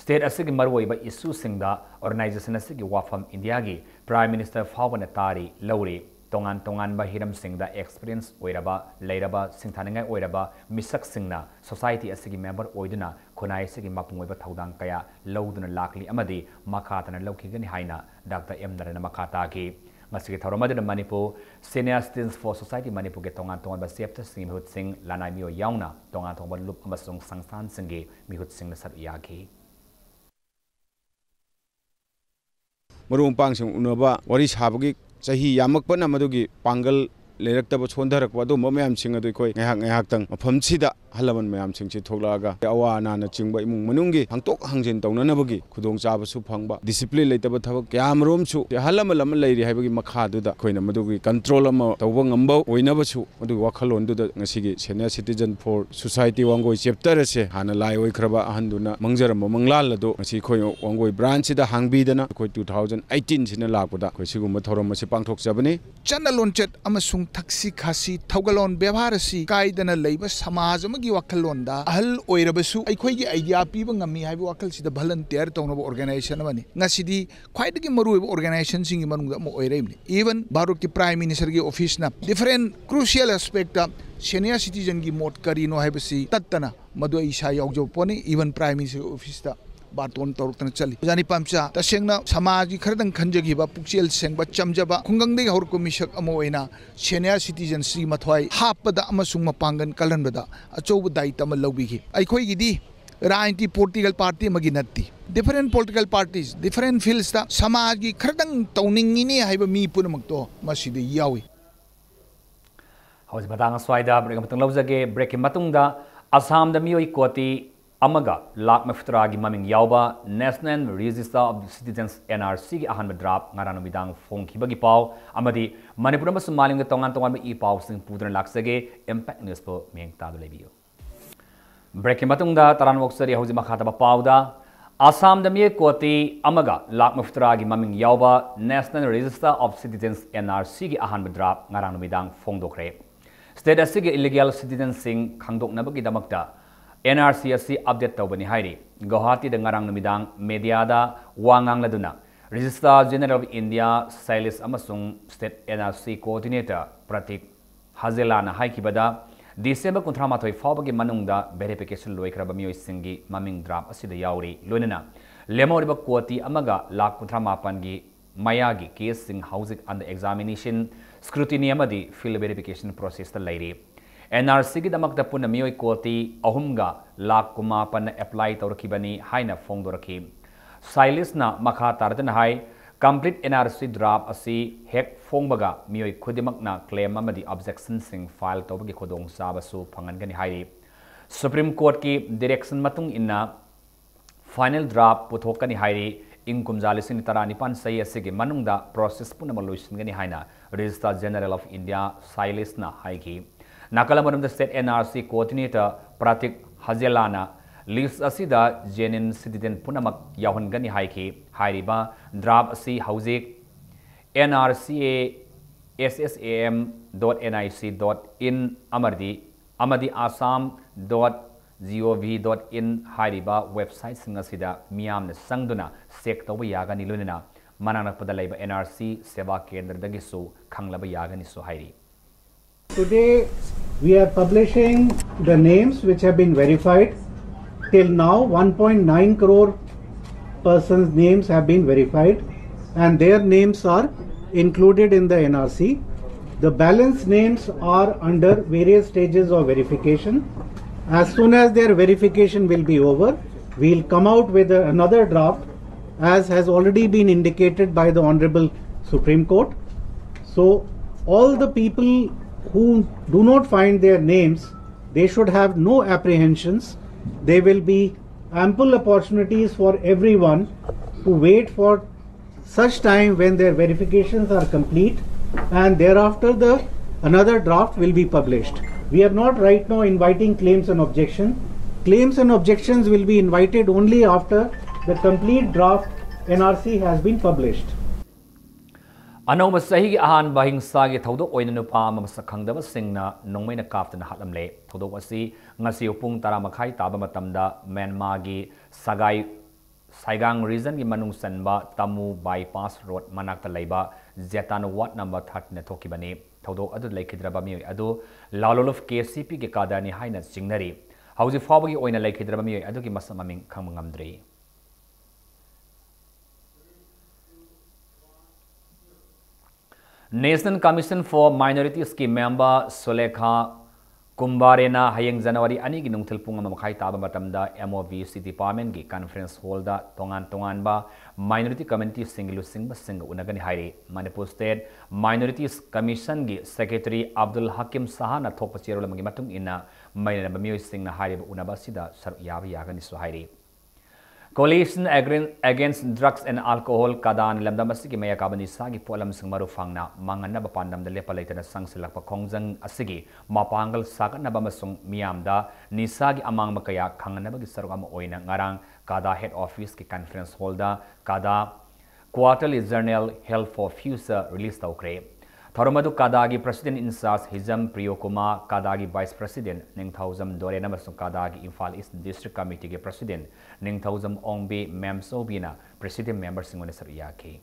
ꯁ꯭ꯇꯦꯠ ꯑꯁꯤꯒꯤ ꯃꯔꯨꯑꯣꯏꯕ ꯏꯁꯨꯁꯤꯡꯗ organization ꯑꯁꯤꯒꯤ ꯋꯥꯐꯝ ꯏꯟꯗꯤꯌꯥꯒꯤ Prime Minister ꯐꯥꯎꯕꯅ ꯇꯥꯔꯤ, ꯂꯧꯔꯤ꯫ ꯇꯣꯉꯥꯟ ꯇꯣꯉꯥꯟꯕ ꯍꯤꯔꯝꯁꯤꯡꯗ experience ꯑꯣꯏꯔꯕ, ꯂꯩꯔꯕ, ꯁꯤꯡꯊꯥꯅꯤꯡꯉꯥꯏ ꯑꯣꯏꯔꯕ ꯃꯤꯁꯛꯁꯤꯡꯅ society ꯑꯁꯤꯒꯤ member ꯑꯣꯏꯗꯨꯅ ꯈꯨꯟꯅꯥꯏ ꯑꯁꯤꯒꯤ ꯃꯄꯨꯡ ꯑꯣꯏꯕ ꯊꯧꯗꯥꯡ ꯀꯌꯥ ꯂꯧꯗꯨꯅ ꯂꯥꯛꯂꯤ ꯑꯃꯗꯤ ꯃꯈꯥ ꯇꯥꯅ ꯂꯧꯈꯤꯒꯅꯤ ꯍꯥꯏꯅ ꯗꯥꯛꯇꯔ ꯑꯦꯝ ꯅꯥꯔꯥꯅ ꯃꯈꯥ ꯇꯥꯈꯤ꯫ ꯉꯁꯤꯒꯤ ꯊꯧꯔꯝ ꯑꯗꯨꯗ Manipur Senior Citizens for Society ꯃꯅꯤꯄꯨꯔꯒꯤ ꯇꯣꯉꯥꯟ ꯇꯣꯉꯥꯟꯕ chapter ꯁꯤꯡꯒꯤ ꯃꯤꯍꯨꯠꯁꯤꯡ, ꯂꯅꯥꯏ ꯃꯤꯑꯣꯏ ꯌꯥꯎꯅ ꯇꯣꯉꯥꯟ ꯇꯣꯉꯥꯟꯕ ꯂꯨꯞ ꯑꯃꯁꯨꯡ ꯁꯪꯁꯊꯥꯟꯁꯤꯡꯒꯤ ꯃꯤꯍꯨꯠꯁꯤꯡꯅ ꯁꯔꯨꯛ ꯌꯥꯈꯤ꯫ ꯃꯔꯨꯞ ꯃꯄꯥꯡꯁꯤꯡ ꯎꯅꯕ, ꯋꯥꯔꯤ ꯁꯥꯕꯒꯤ ꯆꯍꯤ ꯌꯥꯝꯃꯛꯄꯅ ꯃꯗꯨꯒꯤ ꯄꯥꯡꯒꯜ ꯂꯩꯔꯛꯇꯕ, ꯁꯣꯟꯊꯔꯛꯄ, ꯑꯗꯨꯒꯨꯝꯕ ꯃꯌꯥꯝꯁꯤꯡ ꯑꯗꯨ ꯑꯩꯈꯣꯏ ꯉꯥꯏꯍꯥꯛ ꯉꯥꯏꯍꯥꯛꯇꯪ ꯃꯐꯝꯁꯤꯗ ꯑꯍꯜ ꯂꯃꯟ ꯃꯌꯥꯝꯁꯤꯡꯁꯤ ꯊꯣꯛꯂꯛꯑꯒ ꯑꯋꯥ ꯑꯅꯥꯅꯆꯤꯡꯕ ꯏꯃꯨꯡ ꯃꯅꯨꯡꯒꯤ ꯍꯪꯗꯣꯛ ꯍꯪꯖꯤꯟ ꯇꯧꯅꯅꯕꯒꯤ ꯈꯨꯗꯣꯡꯆꯥꯕꯁꯨ ꯐꯪꯕ, discipline ꯂꯩꯇꯕ ꯊꯕꯛ ꯀꯌꯥ ꯑꯃꯔꯣꯝꯁꯨ ꯑꯍꯜ ꯂꯃꯟ ꯑꯃ ꯂꯩꯔꯤ ꯍꯥꯏꯕꯒꯤ ꯃꯈꯥꯗꯨꯗ ꯑꯩꯈꯣꯏꯅ ꯃꯗꯨꯒꯤ control ꯑꯃ ꯇꯧꯕ ꯉꯝꯕ ꯑꯣꯏꯅꯕꯁꯨ, ꯑꯗꯨꯒꯤ ꯋꯥꯈꯜꯂꯣꯟꯗꯨꯗ ꯉꯁꯤꯒꯤ Senior Citizen for Society Wangoi chapter ꯑꯁꯦ ꯍꯥꯟꯅ ꯂꯥꯏ ꯑꯣꯏꯈ꯭ꯔꯕ ꯑꯍꯟꯗꯨꯅ ꯃꯪꯖꯔꯝꯕ ꯃꯪꯂꯥꯜ ꯑꯗꯨ ꯉꯁꯤ ꯑꯩꯈꯣꯏ ꯋꯥꯡꯒꯣꯏ branch ꯁꯤꯗ ꯍꯥꯡꯕꯤꯗꯅ ꯑꯩꯈꯣꯏ two thousand eighteen ꯁꯤꯅ ꯂꯥꯛꯄꯗ ꯑꯩꯈꯣꯏ ꯁꯤꯒꯨꯝꯕ ꯊꯧꯔꯝ ꯑꯁꯤ ꯄꯥꯡꯊꯣꯛꯆꯕꯅꯤ꯫ ꯆꯠꯅ ꯂꯣꯟꯆꯠ ꯑꯃꯁꯨꯡ ꯊꯛꯁꯤ ꯈꯥꯁꯤ, ꯊꯧꯒꯜꯂꯣꯟ ꯕꯦꯕꯥꯔ ꯑꯁꯤ ꯀꯥꯏꯗꯅ ꯂꯩꯕ ꯁꯃꯥꯖ ꯑꯃꯒꯤ ꯋꯥꯈꯜꯂꯣꯟꯗ ꯑꯍꯜ ꯑꯣꯏꯔꯕꯁꯨ ꯑꯩꯈꯣꯏꯒꯤ idea ꯄꯤꯕ ꯉꯝꯃꯤ ꯍꯥꯏꯕ ꯋꯥꯈꯜꯁꯤꯗ volunteer ꯇꯧꯅꯕ organization ꯑꯃꯅꯤ꯫ ꯉꯁꯤꯗꯤ ꯈ꯭ꯋꯥꯏꯗꯒꯤ ꯃꯔꯨꯑꯣꯏꯕ organization ꯁꯤꯡꯒꯤ ꯃꯅꯨꯡꯗ ꯑꯃ ꯑꯣꯏꯔꯛꯏꯕꯅꯤ꯫ Even ꯚꯥꯔꯠꯀꯤ Prime Minister ꯒꯤ office ꯅ different crucial aspect ꯇ senior citizen ꯒꯤ ꯃꯣꯠ ꯀꯔꯤꯅꯣ ꯍꯥꯏꯕꯁꯤ ꯇꯠꯇꯅ ꯃꯗꯨ ꯑꯩ ꯏꯁꯥ ꯌꯥꯎꯖꯕ ꯄꯣꯠꯅꯤ꯫ Even Prime Minister ꯒꯤ office ꯇ ꯕꯥꯔꯇꯣꯟ ꯇꯧꯔꯛꯇꯅ ꯆꯠꯂꯤ꯫ ꯑꯣꯖꯥ ꯅꯤꯄꯥꯝꯆꯥ, ꯇꯁꯦꯡꯅ ꯁꯃꯥꯖꯒꯤ ꯈꯔꯗꯪ ꯈꯟꯖꯈꯤꯕ, ꯄꯨꯛꯆꯦꯜ ꯁꯦꯡꯕ, ꯆꯝꯖꯕ, ꯈꯨꯡꯒꯪꯗꯒꯤ ꯍꯧꯔꯛꯄ ꯃꯤꯁꯛ ꯑꯃ ꯑꯣꯏꯅ senior citizen ꯁꯤ ꯃꯊ꯭ꯋꯥꯏ ꯍꯥꯞꯄꯗ ꯑꯃꯁꯨꯡ ꯃꯄꯥꯡꯒꯜ ꯀꯜꯍꯟꯕꯗ ꯑꯆꯧꯕ ꯗꯥꯌꯤꯠꯇ ꯑꯃ ꯂꯧꯕꯤꯈꯤ꯫ ꯑꯩꯈꯣꯏꯒꯤꯗꯤ ꯔꯥꯖꯅꯤꯇꯤ ꯄꯣꯂꯤꯇꯤꯀꯦꯜ ꯄꯥꯔꯇꯤ ꯑꯃꯒꯤ ꯅꯠꯇꯦ꯫ ꯗꯤꯐꯔꯦꯟ ꯄꯣꯂꯤꯇꯤꯀꯦꯜ ꯄꯥꯔꯇꯤꯁ, ꯗꯤꯐꯔꯦꯟ ꯐꯤꯜꯁꯇ ꯁꯃꯥꯖꯒꯤ ꯈꯔꯗꯪ ꯇꯧꯅꯤꯡꯉꯤꯅꯦ ꯍꯥꯏꯕ ꯃꯤ ꯄꯨꯝꯅꯃꯛꯇꯣ ꯃꯁꯤꯗ ꯌꯥꯎꯏ꯫ ꯍꯧꯖꯤꯛ ꯃꯇꯥꯡ ꯑꯁ꯭ꯋꯥꯏꯗ ꯕ꯭ꯔꯦꯛ ꯑꯃꯇꯪ ꯂꯧꯖꯒꯦ꯫ ꯕ꯭ꯔꯦꯛꯀꯤ ꯃꯇꯨꯡꯗ ꯑꯁꯥꯝꯗ ꯃꯤꯑꯣꯏ ꯀꯣꯇꯤ ꯑꯃꯒ ꯂꯥꯛ ꯃꯔꯤꯐꯨꯇꯔꯥꯒꯤ ꯃꯃꯤꯡ ꯌꯥꯎꯕ National Register of Citizens, N R C ꯒꯤ ꯑꯍꯥꯟꯕ ꯗ꯭ꯔꯥꯐ ꯉꯔꯥꯡ ꯅꯨꯃꯤꯗꯥꯡ ꯐꯣꯡꯈꯤꯕꯒꯤ ꯄꯥꯎ ꯑꯃꯗꯤ ꯃꯅꯤꯄꯨꯔ ꯑꯃꯁꯨꯡ ꯃꯥꯂꯦꯝꯒꯤ ꯇꯣꯉꯥꯟ ꯇꯣꯉꯥꯟꯕ ꯏ ꯄꯥꯎꯁꯤꯡ ꯄꯨꯗꯨꯅ ꯂꯥꯛꯆꯒꯦ꯫ Impact Newsꯄꯨ ꯃꯤꯠꯌꯦꯡ ꯇꯥꯗꯨꯅ ꯂꯩꯕꯤꯌꯨ꯫ ꯕ꯭ꯔꯦꯛꯀꯤ ꯃꯇꯨꯡꯗ ꯇꯔꯥꯝꯅ ꯑꯣꯛꯆꯔꯤ꯫ ꯍꯧꯖꯤꯛ ꯃꯈꯥ ꯇꯥꯕ ꯄꯥꯎꯗ, ꯑꯁꯥꯝꯗ ꯃꯤꯑꯣꯏ ꯀꯣꯇꯤ ꯑꯃꯒ ꯂꯥꯛ ꯃꯔꯤꯐꯨꯇꯔꯥꯒꯤ ꯃꯃꯤꯡ ꯌꯥꯎꯕ National Register of Citizens, N R C ꯒꯤ ꯑꯍꯥꯟꯕ ꯗ꯭ꯔꯥꯐ ꯉꯔꯥꯡ ꯅꯨꯃꯤꯗꯥꯡ ꯐꯣꯡꯗꯣꯛꯈ꯭ꯔꯦ꯫ ꯁ꯭ꯇꯦꯠ ꯑꯁꯤꯒꯤ ꯏꯂꯤꯒꯦꯜ ꯁꯤꯇꯤꯖꯟꯁꯤꯡ ꯈꯪꯗꯣꯛꯅꯕꯒꯤꯗꯃꯛꯇ N R C ꯑꯁꯤ ꯑꯞꯗꯦꯠ ꯇꯧꯕꯅꯤ ꯍꯥꯏꯔꯤ꯫ ꯒꯧꯍꯥꯇꯤꯗ ꯉꯔꯥꯡ ꯅꯨꯃꯤꯗꯥꯡ ꯃꯦꯗꯤꯌꯥꯗ ꯋꯥ ꯉꯥꯡꯂꯗꯨꯅ Registrar General of India Sailesh ꯑꯃꯁꯨꯡ State N R C Coordinator Pratik ꯍꯖꯦꯂꯥꯅ ꯍꯥꯏꯈꯤꯕꯗ, ꯗꯤꯁꯦꯝꯕꯔ ꯀꯨꯟꯊ꯭ꯔꯥ ꯃꯥꯊꯣꯏ ꯐꯥꯎꯕꯒꯤ ꯃꯅꯨꯡꯗ ꯚꯦꯔꯤꯐꯤꯀꯦꯁꯟ ꯂꯣꯏꯈ꯭ꯔꯕ ꯃꯤꯑꯣꯏꯁꯤꯡꯒꯤ ꯃꯃꯤꯡ ꯗ꯭ꯔꯥꯐ ꯑꯁꯤꯗ ꯌꯥꯎꯔꯤ꯫ ꯂꯣꯏꯅꯅ ꯂꯦꯝꯍꯧꯔꯤꯕ ꯀꯣꯇꯤ ꯑꯃꯒ ꯂꯥꯛ ꯀꯨꯟꯊ꯭ꯔꯥ ꯃꯥꯄꯟꯒꯤ ꯃꯌꯥꯒꯤ ꯀꯦꯁꯁꯤꯡ ꯍꯧꯖꯤꯛ under examination, scrutiny ꯑꯃꯗꯤ field verification processꯇ ꯂꯩꯔꯤ꯫ N R Cꯒꯤꯗꯃꯛꯇ ꯄꯨꯟꯅ ꯃꯤꯑꯣꯏ ꯀꯣꯇꯤ ꯑꯍꯨꯝꯒ ꯂꯥꯛ ꯀꯨꯟꯃꯥꯄꯟꯅ ꯑꯦꯄ꯭ꯂꯥꯏ ꯇꯧꯔꯛꯈꯤꯕꯅꯤ ꯍꯥꯏꯅ ꯐꯣꯡꯗꯣꯔꯛꯈꯤ꯫ ꯁꯥꯏꯂꯤꯁꯅ ꯃꯈꯥ ꯇꯥꯔꯗꯨꯅ ꯍꯥꯏ, complete N R C draft ꯑꯁꯤ ꯍꯦꯛ ꯐꯣꯡꯕꯒ ꯃꯤꯑꯣꯏ ꯈꯨꯗꯤꯡꯃꯛꯅ claim ꯑꯃꯗꯤ objectionꯁꯤꯡ file ꯇꯧꯕꯒꯤ ꯈꯨꯗꯣꯡꯆꯥꯕꯁꯨ ꯐꯪꯍꯟꯒꯅꯤ ꯍꯥꯏꯔꯤ꯫ Supreme Courtꯀꯤ direction ꯃꯇꯨꯡ ꯏꯟꯅ final draft ꯄꯨꯊꯣꯛꯀꯅꯤ ꯍꯥꯏꯔꯤ꯫ ꯏꯪ ꯀꯨꯝꯖꯥ ꯂꯤꯁꯤꯡ ꯇꯔꯥꯅꯤꯄꯥꯟ ꯆꯍꯤ ꯑꯁꯤꯒꯤ ꯃꯅꯨꯡꯗ process ꯄꯨꯝꯅꯃꯛ ꯂꯣꯏꯁꯤꯟꯒꯅꯤ ꯍꯥꯏꯅ Registrar General of India ꯁꯥꯏꯂꯤꯁꯅ ꯍꯥꯏꯈꯤ꯫ ꯅꯥꯀꯜ ꯑꯃꯔꯣꯝꯗ State N R C Coordinator Pratik ꯍꯖꯦꯂꯥꯅ list ꯑꯁꯤꯗ genuine citizen ꯄꯨꯝꯅꯃꯛ ꯌꯥꯎꯍꯟꯒꯅꯤ ꯍꯥꯏꯈꯤ꯫ ꯍꯥꯏꯔꯤꯕ draft ꯑꯁꯤ ꯍꯧꯖꯤꯛ N R C A S S A M dot N I C dot in ꯑꯃꯗꯤ, ꯑꯃꯗꯤ Assam dot G O V dot in ꯍꯥꯏꯔꯤꯕ websiteꯁꯤꯡ ꯑꯁꯤꯗ ꯃꯤꯌꯥꯝꯅ ꯆꯪꯗꯨꯅ check ꯇꯧꯕ ꯌꯥꯒꯅꯤ, ꯂꯣꯏꯅꯅ ꯃꯅꯥꯛ ꯅꯛꯄꯗ ꯂꯩꯕ N R C ꯁꯦꯕꯥ ꯀꯦꯟꯗ꯭ꯔꯗꯒꯤꯁꯨ ꯈꯪꯂꯕ ꯌꯥꯒꯅꯤꯁꯨ ꯍꯥꯏꯔꯤ꯫ Today, we are publishing the names which have been verified. Till now, one point nine crore persons' names have been verified, and their names are included in the N R C. The balance names are under various stages of verification. As soon as their verification will be over, we'll come out with a- another draft, as has already been indicated by the Honorable Supreme Court. So, all the people who do not find their names, they should have no apprehensions. There will be ample opportunities for everyone to wait for such time when their verifications are complete, and thereafter the another draft will be published. We are not right now inviting claims and objection. Claims and objections will be invited only after the complete draft N R C has been published. ꯑꯅꯧꯕ ꯆꯍꯤꯒꯤ ꯑꯍꯥꯟꯕ ꯍꯤꯡꯁꯥꯒꯤ ꯊꯧꯗꯣꯛ ꯑꯣꯏꯅ ꯅꯨꯄꯥ ꯑꯃ ꯃꯁꯛ ꯈꯪꯗꯕꯁꯤꯡꯅ ꯅꯣꯡꯃꯩꯅ ꯀꯥꯞꯇꯨꯅ ꯍꯥꯠꯂꯝꯂꯦ꯫ ꯊꯧꯗꯣꯛ ꯑꯁꯤ ꯉꯁꯤ ꯄꯨꯡ ꯇꯔꯥ ꯃꯈꯥꯏ ꯇꯥꯕ ꯃꯇꯝꯗ ꯃ꯭ꯌꯥꯟꯃꯥꯔꯒꯤ ꯁꯒꯥꯏ ꯁꯥꯏꯒꯥꯡ ꯔꯤꯖꯟꯒꯤ ꯃꯅꯨꯡ ꯆꯟꯕ ꯇꯥꯃꯨ ꯕꯥꯏꯄꯥꯁ ꯔꯣꯗ ꯃꯅꯥꯛꯇ ꯂꯩꯕ ꯖꯦꯇꯥꯟ ꯋꯥꯔꯗ ꯅꯝꯕꯔ ꯊꯥꯔꯇꯤꯟꯗ ꯊꯣꯛꯈꯤꯕꯅꯤ꯫ ꯊꯧꯗꯣꯛ ꯑꯗꯨꯗ ꯂꯩꯈꯤꯗ꯭ꯔꯕ ꯃꯤꯑꯣꯏ ꯑꯗꯨ ꯂꯥꯂꯣꯂꯨꯞ ꯀꯦ ꯁꯤ ꯄꯤꯒꯤ ꯀꯥꯗꯔꯅꯤ ꯍꯥꯏꯅ ꯆꯤꯡꯅꯔꯤ꯫ ꯍꯧꯖꯤꯛ ꯐꯥꯎꯕꯒꯤ ꯑꯣꯏꯅ ꯂꯩꯈꯤꯗ꯭ꯔꯕ ꯃꯤꯑꯣꯏ ꯑꯗꯨꯒꯤ ꯃꯁꯛ ꯃꯃꯤꯡ ꯈꯪꯕ ꯉꯝꯗ꯭ꯔꯤ꯫ National Commission for Minoritiesꯀꯤ member ꯁꯨꯂꯦꯈꯥ ꯀꯨꯝꯕꯥꯔꯦꯅ ꯍꯌꯦꯡ ꯖꯅꯋꯥꯔꯤ ꯑꯅꯤꯒꯤ ꯅꯨꯡꯊꯤꯜ ꯄꯨꯡ ꯑꯃ ꯃꯈꯥꯏ ꯇꯥꯕ ꯃꯇꯝꯗ M O V C departmentꯀꯤ conference hallꯗ ꯇꯣꯉꯥꯟ ꯇꯣꯉꯥꯟꯕ minority communityꯁꯤꯡꯒꯤ ꯂꯨꯆꯤꯡꯕꯁꯤꯡꯒ ꯎꯅꯒꯅꯤ ꯍꯥꯏꯔꯤ꯫ Manipur State Minorities Commissionꯒꯤ secretary Abdul ꯍꯀꯤꯝ ꯁꯍꯥꯅ ꯊꯣꯛꯄ ꯆꯦꯔꯣꯜ ꯑꯃꯒꯤ ꯃꯇꯨꯡ ꯏꯟꯅ, ꯃꯩꯅꯔꯕ ꯃꯤꯑꯣꯏꯁꯤꯡꯅ ꯍꯥꯏꯔꯤꯕ ꯎꯅꯕ ꯑꯁꯤꯗ ꯁꯔꯨꯛ ꯌꯥꯕ ꯌꯥꯒꯅꯤꯁꯨ ꯍꯥꯏꯔꯤ꯫ Coalition Against Drugs and Alcohol, ꯀꯗꯥꯅ ꯂꯝꯗꯝ ꯑꯁꯤꯒꯤ ꯃꯌꯥ ꯀꯥꯕ ꯅꯤꯁꯥꯒꯤ ꯄꯣꯠꯂꯝꯁꯤꯡ ꯃꯔꯨ ꯐꯪꯅ ꯃꯥꯡꯍꯟꯅꯕ ꯄꯥꯟꯗꯝꯗ ꯂꯦꯞꯄ ꯂꯩꯇꯅ ꯆꯪꯁꯤꯜꯂꯛꯄ ꯈꯣꯡꯖꯪ ꯑꯁꯤꯒꯤ ꯃꯄꯥꯡꯒꯜ ꯁꯥꯒꯠꯅꯕ ꯑꯃꯁꯨꯡ ꯃꯤꯌꯥꯝꯗ ꯅꯤꯁꯥꯒꯤ ꯑꯃꯥꯡꯕ ꯀꯌꯥ ꯈꯪꯍꯟꯅꯕꯒꯤ ꯁꯔꯨꯛ ꯑꯃ ꯑꯣꯏꯅ ꯉꯔꯥꯡ ꯀꯗꯥ head officeꯀꯤ conference hallꯗ ꯀꯗꯥ quarterly journal Health for Future release ꯇꯧꯈ꯭ꯔꯦ꯫ ꯊꯧꯔꯝ ꯑꯗꯨ ꯀꯗꯥꯒꯤ president in charge Hijam ꯄ꯭ꯔꯤꯌꯣ Kumar, ꯀꯗꯥꯒꯤ vice president ꯅꯤꯡꯊꯧꯖꯝ ꯗꯣꯔꯦꯟ ꯑꯃꯁꯨꯡ ꯀꯗꯥꯒꯤ Imphal East District Committeeꯒꯤ president ꯅꯤꯡꯊꯧꯖꯝ ꯑꯣꯡꯕꯤ ꯃꯦꯝꯆꯧꯕꯤꯅ president memberꯁꯤꯡ ꯑꯣꯏꯅ ꯁꯔꯨꯛ ꯌꯥꯈꯤ꯫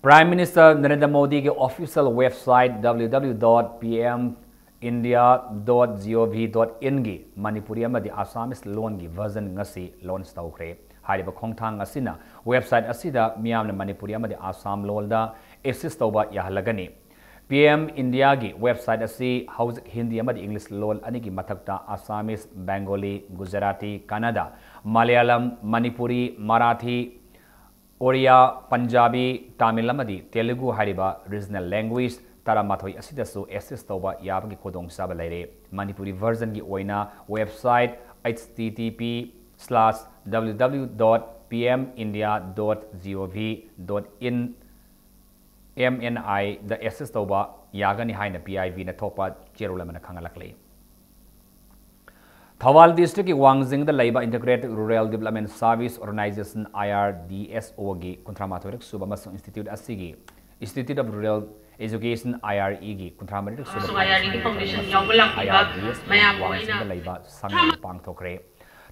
Prime Minister ꯅꯔꯦꯟꯗ꯭ꯔ ꯃꯣꯗꯤꯒꯤ official website W W W dot P M India dot G O V dot inꯒꯤ Manipuri ꯑꯃꯗꯤ Assamese ꯂꯣꯟꯒꯤ version ꯉꯁꯤ launch ꯇꯧꯈ꯭ꯔꯦ꯫ ꯍꯥꯏꯔꯤꯕ ꯈꯣꯡꯊꯥꯡ ꯑꯁꯤꯅ website ꯑꯁꯤꯗ ꯃꯤꯌꯥꯝꯅ ꯃꯅꯤꯄꯨꯔꯤ ꯑꯃꯗꯤ ꯑꯁꯥꯝ ꯂꯣꯜꯗ access ꯇꯧꯕ ꯌꯥꯍꯜꯂꯒꯅꯤ꯫ ꯄꯤ ꯑꯦꯝ ꯏꯟꯗꯤꯌꯥꯒꯤ ꯋꯦꯕꯁꯥꯏꯠ ꯑꯁꯤ ꯍꯧꯖꯤꯛ ꯍꯤꯟꯗꯤ ꯑꯃꯗꯤ ꯏꯪꯂꯤꯁ ꯂꯣꯜ ꯑꯅꯤꯒꯤ ꯃꯊꯛꯇ ꯑꯁꯥꯃꯤꯁ, ꯕꯦꯡꯒꯣꯂꯤ, ꯒꯨꯖꯔꯥꯇꯤ, ꯀꯟꯅꯗ, ꯃꯂꯌꯥꯂꯝ, ꯃꯅꯤꯄꯨꯔꯤ, ꯃꯔꯥꯊꯤ, ꯑꯣꯔꯤꯌꯥ, ꯄꯟꯖꯥꯕꯤ, ꯇꯥꯃꯤꯜ ꯑꯃꯗꯤ ꯇꯦꯂꯨꯒꯨ ꯍꯥꯏꯔꯤꯕ ꯔꯤꯖꯅꯦꯜ ꯂꯦꯡꯒ꯭ꯋꯦꯖ ꯇꯔꯥꯃꯥꯊꯣꯏ ꯑꯁꯤꯗꯁꯨ ꯑꯦꯛꯁꯦꯁ ꯇꯧꯕ ꯌꯥꯕꯒꯤ ꯈꯨꯗꯣꯡꯆꯥꯕ ꯂꯩꯔꯦ꯫ ꯃꯅꯤꯄꯨꯔꯤ ꯚꯔꯖꯟꯒꯤ ꯑꯣꯏꯅ website H T T P slash W W W dot P M India dot G O V dot in M N I the access ꯇꯧꯕ ꯌꯥꯒꯅꯤ ꯍꯥꯏꯅ P I Bꯅ ꯊꯣꯛꯄ ꯆꯦꯔꯣꯜ ꯑꯃꯅ ꯈꯪꯍꯜꯂꯛꯂꯤ꯫ ꯊꯧꯕꯥꯜ ꯗꯤꯁꯇ꯭ꯔꯤꯛꯀꯤ ꯋꯥꯡꯖꯤꯡꯗ ꯂꯩꯕ Integrated Rural Development Service Organization, I R D S O ꯒꯤ ꯀꯨꯟꯊ꯭ꯔꯥ ꯃꯥꯊꯣꯏꯔꯛ ꯁꯨꯕ ꯑꯃꯁꯨꯡ ꯏꯟꯁꯇꯤꯇ꯭ꯌꯨꯠ ꯑꯁꯤꯒꯤ Institute of Rural Education, I R E ꯒꯤ ꯀꯨꯟꯊ꯭ꯔꯥ ꯃꯔꯤꯔꯛ ꯁꯨꯕ ꯑꯃꯁꯨꯡ I R D ꯒꯤ foundation ꯌꯥꯎꯕ ꯂꯥꯛꯄꯤꯕ I R D S ꯃꯌꯥꯝ ꯋꯥꯡꯖꯤꯡꯗ ꯑꯣꯏꯅ ꯂꯩꯕ ꯂꯩꯕ ꯁꯪꯒ ꯄꯥꯡꯊꯣꯛꯈ꯭ꯔꯦ꯫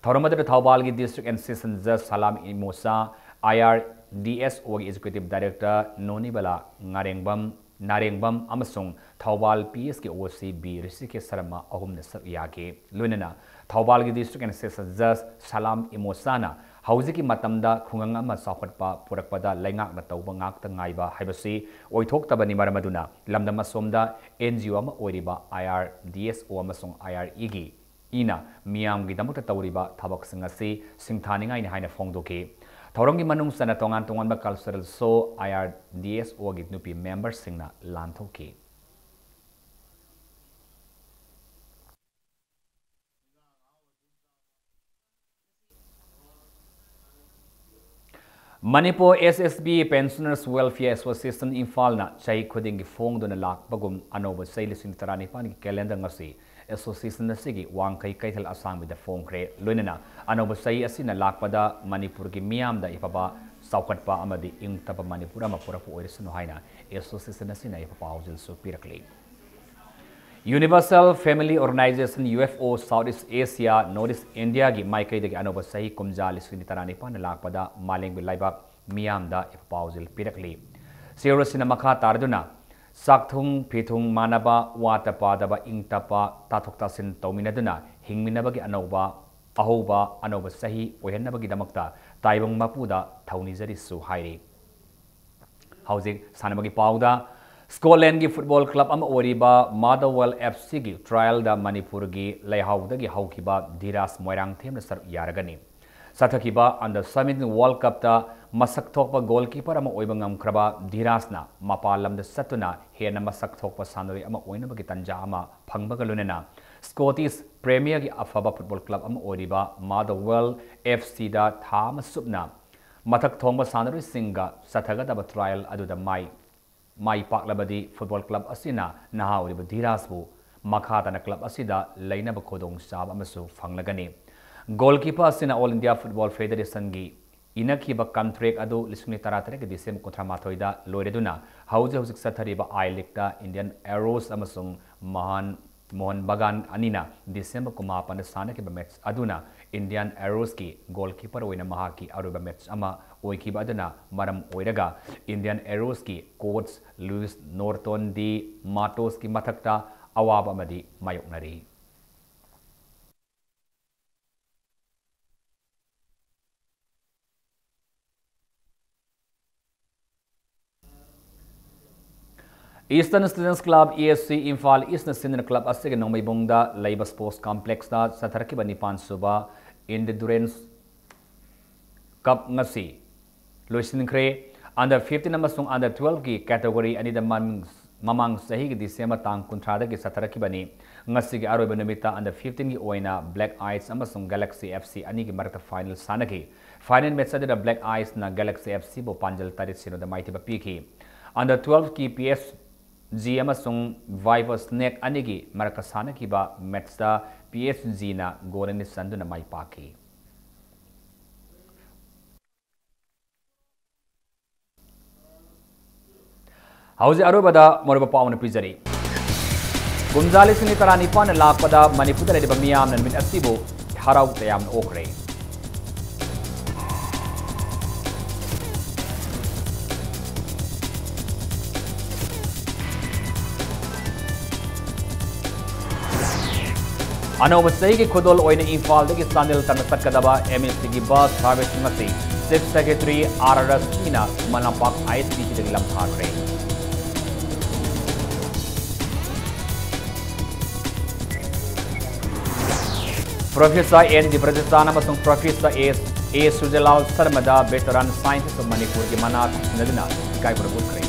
ꯊꯧꯔꯝ ꯑꯗꯨꯗ ꯊꯧꯕꯥꯜꯒꯤ District and Session Judge Salam ꯏꯃꯣꯁꯥ, I R D S O ꯒꯤ Executive Director ꯅꯣꯅꯤꯕꯂꯥ ꯉꯥꯔꯦꯡꯕꯝ, ꯅꯥꯔꯦꯡꯕꯝ ꯑꯃꯁꯨꯡ ꯊꯧꯕꯥꯜ P S ꯀꯤ O C B Rishikesh Sharma ꯑꯍꯨꯝꯅ ꯁꯔꯨꯛ ꯌꯥꯈꯤ꯫ ꯂꯣꯏꯅꯅ ꯊꯧꯕꯥꯜꯒꯤ District and Session Judge ꯁꯂꯥꯝ ꯏꯃꯣꯁꯥꯅ ꯍꯧꯖꯤꯛꯀꯤ ꯃꯇꯝꯗ ꯈꯨꯡꯒꯪ ꯑꯃ ꯆꯥꯎꯈꯠꯄ ꯄꯨꯔꯛꯄꯗ ꯂꯩꯉꯥꯛꯅ ꯇꯧꯕ ꯉꯥꯛꯇ ꯉꯥꯏꯕ ꯍꯥꯏꯕꯁꯤ ꯑꯣꯏꯊꯣꯛꯇꯕꯅꯤ꯫ ꯃꯔꯝ ꯑꯗꯨꯅ ꯂꯝꯗꯝ ꯑꯁꯣꯝꯗ N G O ꯑꯃ ꯑꯣꯏꯔꯤꯕ I R D S O ꯑꯃꯁꯨꯡ I R E ꯒꯤ ꯏꯅ ꯃꯤꯌꯥꯝꯒꯤꯗꯃꯛꯇ ꯇꯧꯔꯤꯕ ꯊꯕꯛꯁꯤꯡ ꯑꯁꯤ ꯁꯤꯡꯊꯥꯅꯤꯡꯉꯥꯏꯅꯤ ꯍꯥꯏꯅ ꯐꯣꯡꯗꯣꯛꯈꯤ꯫ ꯊꯧꯔꯝꯒꯤ ꯃꯅꯨꯡ ꯆꯟꯅ ꯇꯣꯉꯥꯟ ꯇꯣꯉꯥꯟꯕ cultural show I R D S O ꯒꯤ ꯅꯨꯄꯤ ꯃꯦꯝꯕꯔꯁꯤꯡꯅ ꯂꯥꯟꯊꯣꯛꯈꯤ꯫ Manipur S S B Pensioners Welfare Association ꯏꯝꯐꯥꯜꯅ ꯆꯍꯤ ꯈꯨꯗꯤꯡꯒꯤ ꯐꯣꯡꯗꯨꯅ ꯂꯥꯛꯄꯒꯨꯝ ꯑꯅꯧꯕ ꯆꯍꯤ ꯂꯤꯁꯤꯡ ꯇꯔꯥꯅꯤꯄꯥꯟꯒꯤ calendar ꯉꯁꯤ association ꯑꯁꯤꯒꯤ ꯋꯥꯡꯈꯩ ꯀꯩꯊꯦꯜ ꯑꯁꯥꯡꯕꯤꯗ ꯐꯣꯡꯈ꯭ꯔꯦ꯫ ꯂꯣꯏꯅꯅ ꯑꯅꯧꯕ ꯆꯍꯤ ꯑꯁꯤꯅ ꯂꯥꯛꯄꯗ ꯃꯅꯤꯄꯨꯔꯒꯤ ꯃꯤꯌꯥꯝꯗ ꯏꯐꯕ, ꯆꯥꯎꯈꯠꯄ ꯑꯃꯗꯤ ꯏꯪ ꯇꯞꯄ ꯃꯅꯤꯄꯨꯔ ꯑꯃ ꯄꯨꯔꯛꯄ ꯑꯣꯏꯔꯁꯅꯨ ꯍꯥꯏꯅ association ꯑꯁꯤꯅ ꯏꯐ ꯄꯥꯎꯖꯦꯜꯁꯨ ꯄꯤꯔꯛꯂꯤ꯫ Universal Family Organization, U F O, South East Asia, North East India ꯒꯤ ꯃꯥꯏꯀꯩꯗꯒꯤ ꯑꯅꯧꯕ ꯆꯍꯤ ꯀꯨꯝꯖꯥ ꯂꯤꯁꯤꯡ ꯇꯔꯥꯅꯤꯄꯥꯟꯗ ꯂꯥꯛꯄꯗ ꯃꯥꯂꯦꯝꯒꯤ ꯂꯩꯕꯥꯛ ꯃꯤꯌꯥꯝꯗ ꯏꯐ ꯄꯥꯎꯖꯦꯜ ꯄꯤꯔꯛꯂꯤ꯫ ꯆꯦꯔꯣꯜ ꯑꯁꯤꯅ ꯃꯈꯥ ꯇꯥꯔꯗꯨꯅ, ꯆꯥꯛꯊꯨꯡ ꯐꯤꯊꯨꯡ ꯃꯥꯟꯅꯕ, ꯋꯥꯠꯇ ꯄꯥꯗꯕ, ꯏꯪ ꯇꯞꯄ, ꯇꯥꯊꯣꯛ ꯇꯥꯁꯤꯟ ꯇꯧꯃꯤꯟꯅꯗꯨꯅ ꯍꯤꯡꯃꯤꯟꯅꯕꯒꯤ ꯑꯅꯧꯕ, ꯑꯍꯧꯕ, ꯑꯅꯧꯕ ꯆꯍꯤ ꯑꯣꯏꯍꯟꯅꯕꯒꯤꯗꯃꯛꯇ ꯇꯥꯏꯕꯪ ꯃꯄꯨꯗ ꯊꯧꯅꯤꯖꯔꯤꯁꯨ ꯍꯥꯏꯔꯤ꯫ ꯍꯧꯖꯤꯛ ꯁꯥꯟꯅꯕꯒꯤ ꯄꯥꯎꯗ, ꯁ꯭ꯀꯣꯠꯂꯦꯟꯒꯤ ꯐꯨꯠꯕꯣꯜ ꯀ꯭ꯂꯕ ꯑꯃ ꯑꯣꯏꯔꯤꯕ ꯃꯥꯗꯋꯦꯜ ꯑꯦꯐ ꯁꯤꯒꯤ ꯇ꯭ꯔꯥꯌꯦꯜꯗ ꯃꯅꯤꯄꯨꯔꯒꯤ ꯂꯩꯍꯥꯎꯗꯒꯤ ꯍꯧꯈꯤꯕ ꯙꯤꯔꯥꯖ ꯃꯣꯏꯔꯥꯡꯊꯦꯝꯅ ꯁꯔꯨꯛ ꯌꯥꯔꯒꯅꯤ꯫ ꯆꯠꯊꯈꯤꯕ ꯑꯟꯗꯔ ꯁꯚꯦꯟꯇꯤꯟ ꯋꯥꯔꯜꯗ ꯀꯞꯇ ꯃꯁꯛ ꯊꯣꯛꯄ ꯒꯣꯜꯀꯤꯄꯔ ꯑꯃ ꯑꯣꯏꯕ ꯉꯝꯈ꯭ꯔꯕ ꯙꯤꯔꯥꯖꯅ ꯃꯄꯥꯟ ꯂꯝꯗ ꯆꯠꯇꯨꯅ ꯍꯦꯟꯅ ꯃꯁꯛ ꯊꯣꯛꯄ ꯁꯥꯟꯅꯔꯣꯏ ꯑꯃ ꯑꯣꯏꯅꯕꯒꯤ ꯇꯥꯟꯖꯥ ꯑꯃ ꯐꯪꯕꯒ ꯂꯣꯏꯅꯅ ꯁ꯭ꯀꯣꯇꯤꯁ ꯄ꯭ꯔꯦꯃꯤꯌꯔꯒꯤ ꯑꯐꯕ ꯐꯨꯠꯕꯣꯜ ꯀ꯭ꯂꯕ ꯑꯃ ꯑꯣꯏꯔꯤꯕ ꯃꯥꯗꯋꯦꯜ ꯑꯦꯐ ꯁꯤꯗ ꯊꯥ ꯑꯃ ꯆꯨꯞꯅ ꯃꯊꯛ ꯊꯣꯡꯕ ꯁꯥꯟꯅꯔꯣꯏꯁꯤꯡꯒ ꯆꯠꯊꯒꯗꯕ ꯇ꯭ꯔꯥꯌꯦꯜ ꯑꯗꯨꯗ ꯃꯥꯏ ꯃꯥꯏ ꯄꯥꯛꯂꯕꯗꯤ ꯐꯨꯠꯕꯣꯜ ꯀ꯭ꯂꯕ ꯑꯁꯤꯅ ꯅꯍꯥ ꯑꯣꯏꯔꯤꯕ ꯙꯤꯔꯥꯖꯄꯨ ꯃꯈꯥ ꯇꯥꯅ ꯀ꯭ꯂꯕ ꯑꯁꯤꯗ ꯂꯩꯅꯕ ꯈꯨꯗꯣꯡꯆꯥꯕ ꯑꯃꯁꯨ ꯐꯪꯂꯒꯅꯤ꯫ ꯒꯣꯜꯀꯤꯄꯔ ꯑꯁꯤꯅ ꯑꯣꯜ ꯏꯟꯗꯤꯌꯥ ꯐꯨꯠꯕꯣꯜ ꯐꯦꯗꯔꯦꯁꯟꯒꯤ ꯏꯅꯈꯤꯕ ꯀꯟꯇ꯭ꯔꯦꯛ ꯑꯗꯨ ꯂꯤꯁꯤꯡ ꯑꯅꯤ ꯇꯔꯥꯇꯔꯦꯠꯀꯤ ꯗꯤꯁꯦꯝꯕꯔ ꯀꯨꯟꯊ꯭ꯔꯥ ꯃꯥꯊꯣꯏꯗ ꯂꯣꯏꯔꯗꯨꯅ ꯍꯧꯖꯤꯛ ꯍꯧꯖꯤꯛ ꯆꯠꯊꯔꯤꯕ ꯑꯥꯏ ꯂꯤꯒꯇ ꯏꯟꯗꯤꯌꯟ ꯑꯦꯔꯣꯁ ꯑꯃꯁꯨꯡ ꯃꯍꯥꯟ ꯃꯣꯍꯟ ꯕꯒꯥꯟ ꯑꯅꯤꯅ ꯗꯤꯁꯦꯝꯕꯔ ꯀꯨꯟꯃꯥꯄꯟꯗ ꯁꯥꯟꯅꯈꯤꯕ ꯃꯦꯆ ꯑꯗꯨꯅ ꯏꯟꯗꯤꯌꯟ ꯑꯦꯔꯣꯁꯀꯤ ꯒꯣꯜꯀꯤꯄꯔ ꯑꯣꯏꯅ ꯃꯍꯥꯛꯀꯤ ꯑꯔꯣꯏꯕ ꯃꯦꯆ ꯑꯃ ꯑꯣꯏꯈꯤꯕ ꯑꯗꯨꯅ ꯃꯔꯝ ꯑꯣꯏꯔꯒ ꯏꯟꯗꯤꯌꯟ ꯑꯦꯔꯣꯁꯀꯤ ꯀꯣꯆ ꯂꯨꯏꯁ ꯅꯣꯔꯇꯣꯟ ꯗꯤ ꯃꯥꯇꯣꯁꯀꯤ ꯃꯊꯛꯇ ꯑꯋꯥꯕ ꯑꯃꯗꯤ ꯃꯥꯌꯣꯛꯅꯔꯤ꯫ Eastern Students Club, E S C, Imphal ꯏꯁꯅ ꯁꯤꯟꯗꯨꯅ ꯀ꯭ꯂꯕ ꯑꯁꯤꯒꯤ ꯅꯣꯡꯃꯩꯕꯨꯡꯗ ꯂꯩꯕ ꯁ꯭ꯄꯣꯔꯠꯁ ꯀꯝꯄ꯭ꯂꯦꯛꯁꯇ ꯆꯠꯊꯔꯛꯈꯤꯕ ꯅꯤꯄꯥꯟ ꯁꯨꯕ ꯏꯟꯗꯤꯗꯨꯔꯦꯟꯁ ꯀꯞ ꯉꯁꯤ ꯂꯣꯏꯁꯤꯟꯈ꯭ꯔꯦ꯫ ꯑꯟꯗꯔ ꯐꯤꯐꯇꯤꯟ ꯑꯃꯁꯨꯡ ꯑꯟꯗꯔ ꯇ꯭ꯋꯦꯜꯐꯀꯤ ꯀꯦꯇꯦꯒꯣꯔꯤ ꯑꯅꯤꯗ ꯃꯃꯥꯡ, ꯃꯃꯥꯡ ꯆꯍꯤꯒꯤ ꯗꯤꯁꯦꯝꯕꯔ ꯇꯥꯡ ꯀꯨꯟꯊ꯭ꯔꯥꯗꯒꯤ ꯆꯠꯊꯔꯛꯈꯤꯕꯅꯤ꯫ ꯉꯁꯤꯒꯤ ꯑꯔꯣꯏꯕ ꯅꯨꯃꯤꯠꯇ ꯑꯟꯗꯔ ꯐꯤꯐꯇꯤꯟꯒꯤ ꯑꯣꯏꯅ ꯕ꯭ꯂꯦꯛ ꯑꯥꯏꯁ ꯑꯃꯁꯨꯡ ꯒꯦꯂꯦꯛꯁꯤ ꯑꯦꯐ ꯁꯤ ꯑꯅꯤꯒꯤ ꯃꯔꯛꯇ ꯐꯥꯏꯅꯦꯜ ꯁꯥꯟꯅꯈꯤ꯫ ꯐꯥꯏꯅꯦꯜ ꯃꯦꯆ ꯑꯗꯨꯗ ꯕ꯭ꯂꯦꯛ ꯑꯥꯏꯁꯅ ꯒꯦꯂꯦꯛꯁꯤ ꯑꯦꯐ ꯁꯤꯕꯨ ꯄꯥꯟꯖꯜ ꯇꯔꯦꯠ ꯁꯤꯅꯣꯗ ꯃꯥꯏꯊꯤꯕ ꯄꯤꯈꯤ꯫ ꯑꯟꯗꯔ ꯇ꯭ꯋꯦꯜꯐꯀꯤ ꯄꯤ ꯑꯦꯁ ꯖꯤ ꯑꯃꯁꯨꯡ ꯚꯥꯏꯕꯔ ꯁ꯭ꯅꯦꯛ ꯑꯅꯤꯒꯤ ꯃꯔꯛꯇ ꯁꯥꯟꯅꯈꯤꯕ ꯃꯦꯆꯇ ꯄꯤ ꯑꯦꯁ ꯖꯤꯅ ꯒꯣꯜ ꯑꯅꯤ ꯆꯟꯗꯨꯅ ꯃꯥꯏ ꯄꯥꯛꯈꯤ꯫ ꯍꯧꯖꯤꯛ ꯑꯔꯣꯏꯕꯗ ꯃꯔꯨꯞ ꯄꯥꯎ ꯑꯃ ꯄꯤꯖꯔꯤ꯫ ꯀꯨꯝꯖꯥ ꯂꯤꯁꯤꯡ ꯑꯅꯤ ꯇꯔꯥꯅꯤꯄꯥꯟꯗ ꯂꯥꯛꯄꯗ ꯃꯅꯤꯄꯨꯔꯗ ꯂꯩꯔꯤꯕ ꯃꯤꯌꯥꯝꯅ ꯅꯨꯃꯤꯠ ꯑꯁꯤꯕꯨ ꯍꯔꯥꯎ ꯇꯌꯥꯝꯅ ꯑꯣꯛꯈ꯭ꯔꯦ꯫ ꯑꯅꯧꯕ ꯆꯍꯤꯒꯤ ꯈꯨꯗꯣꯜ ꯑꯣꯏꯅ ꯏꯝꯐꯥꯜꯗꯒꯤ ꯆꯥꯟꯗꯦꯜ ꯇꯝꯅ ꯆꯠꯀꯗꯕ ꯑꯦꯝ ꯑꯦꯁ ꯇꯤꯒꯤ ꯕꯁ ꯁꯥꯔꯚꯤꯁꯁꯤꯡ ꯑꯁꯤ chief secretary R R ꯔꯥꯖꯅꯤꯅ Khuman Lampak ꯑꯥꯏ ꯑꯦꯁ ꯕꯤ ꯇꯤꯗꯒꯤ ꯂꯝ ꯊꯥꯈ꯭ꯔꯦ꯫ Professor N Debajaitachan ꯑꯃꯁꯨꯡ Professor A, A Surjilal Sharmada, veteran scientist of ꯃꯅꯤꯄꯨꯔꯒꯤ ꯃꯅꯥ ꯇꯥꯁꯤꯟꯅꯗꯨꯅ ꯏꯀꯥꯏ ꯈꯨꯝꯅꯕ ꯎꯠꯈ꯭ꯔꯦ꯫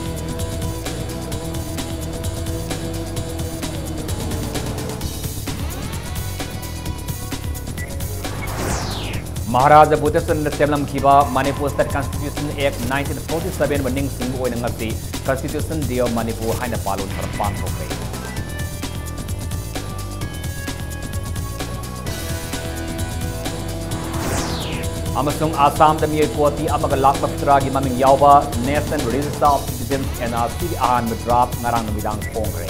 Maharaja Budhachandra ꯁꯦꯝꯂꯝꯈꯤꯕ Manipur State Constitution Act nineteen forty seven ꯕꯨ ꯅꯤꯡꯁꯤꯡꯕ ꯑꯣꯏꯅ ꯉꯁꯤ Constitution Day of Manipur ꯍꯥꯏꯅ ꯄꯥꯂꯣꯟ ꯊꯧꯔꯝ ꯄꯥꯡꯊꯣꯛꯈ꯭ꯔꯦ꯫ ꯑꯃꯁꯨꯡ ꯑꯁꯥꯝꯗ ꯃꯤꯑꯣꯏ ꯀꯣꯇꯤ ꯑꯃꯒ ꯂꯥꯈ ꯃꯔꯤꯐꯨꯇꯔꯥꯒꯤ ꯃꯃꯤꯡ ꯌꯥꯎꯕ National Register of Citizens, N R C ꯒꯤ ꯑꯍꯥꯟꯕ draft ꯉꯔꯥꯡ ꯅꯨꯃꯤꯗꯥꯡ ꯐꯣꯡꯈ꯭ꯔꯦ꯫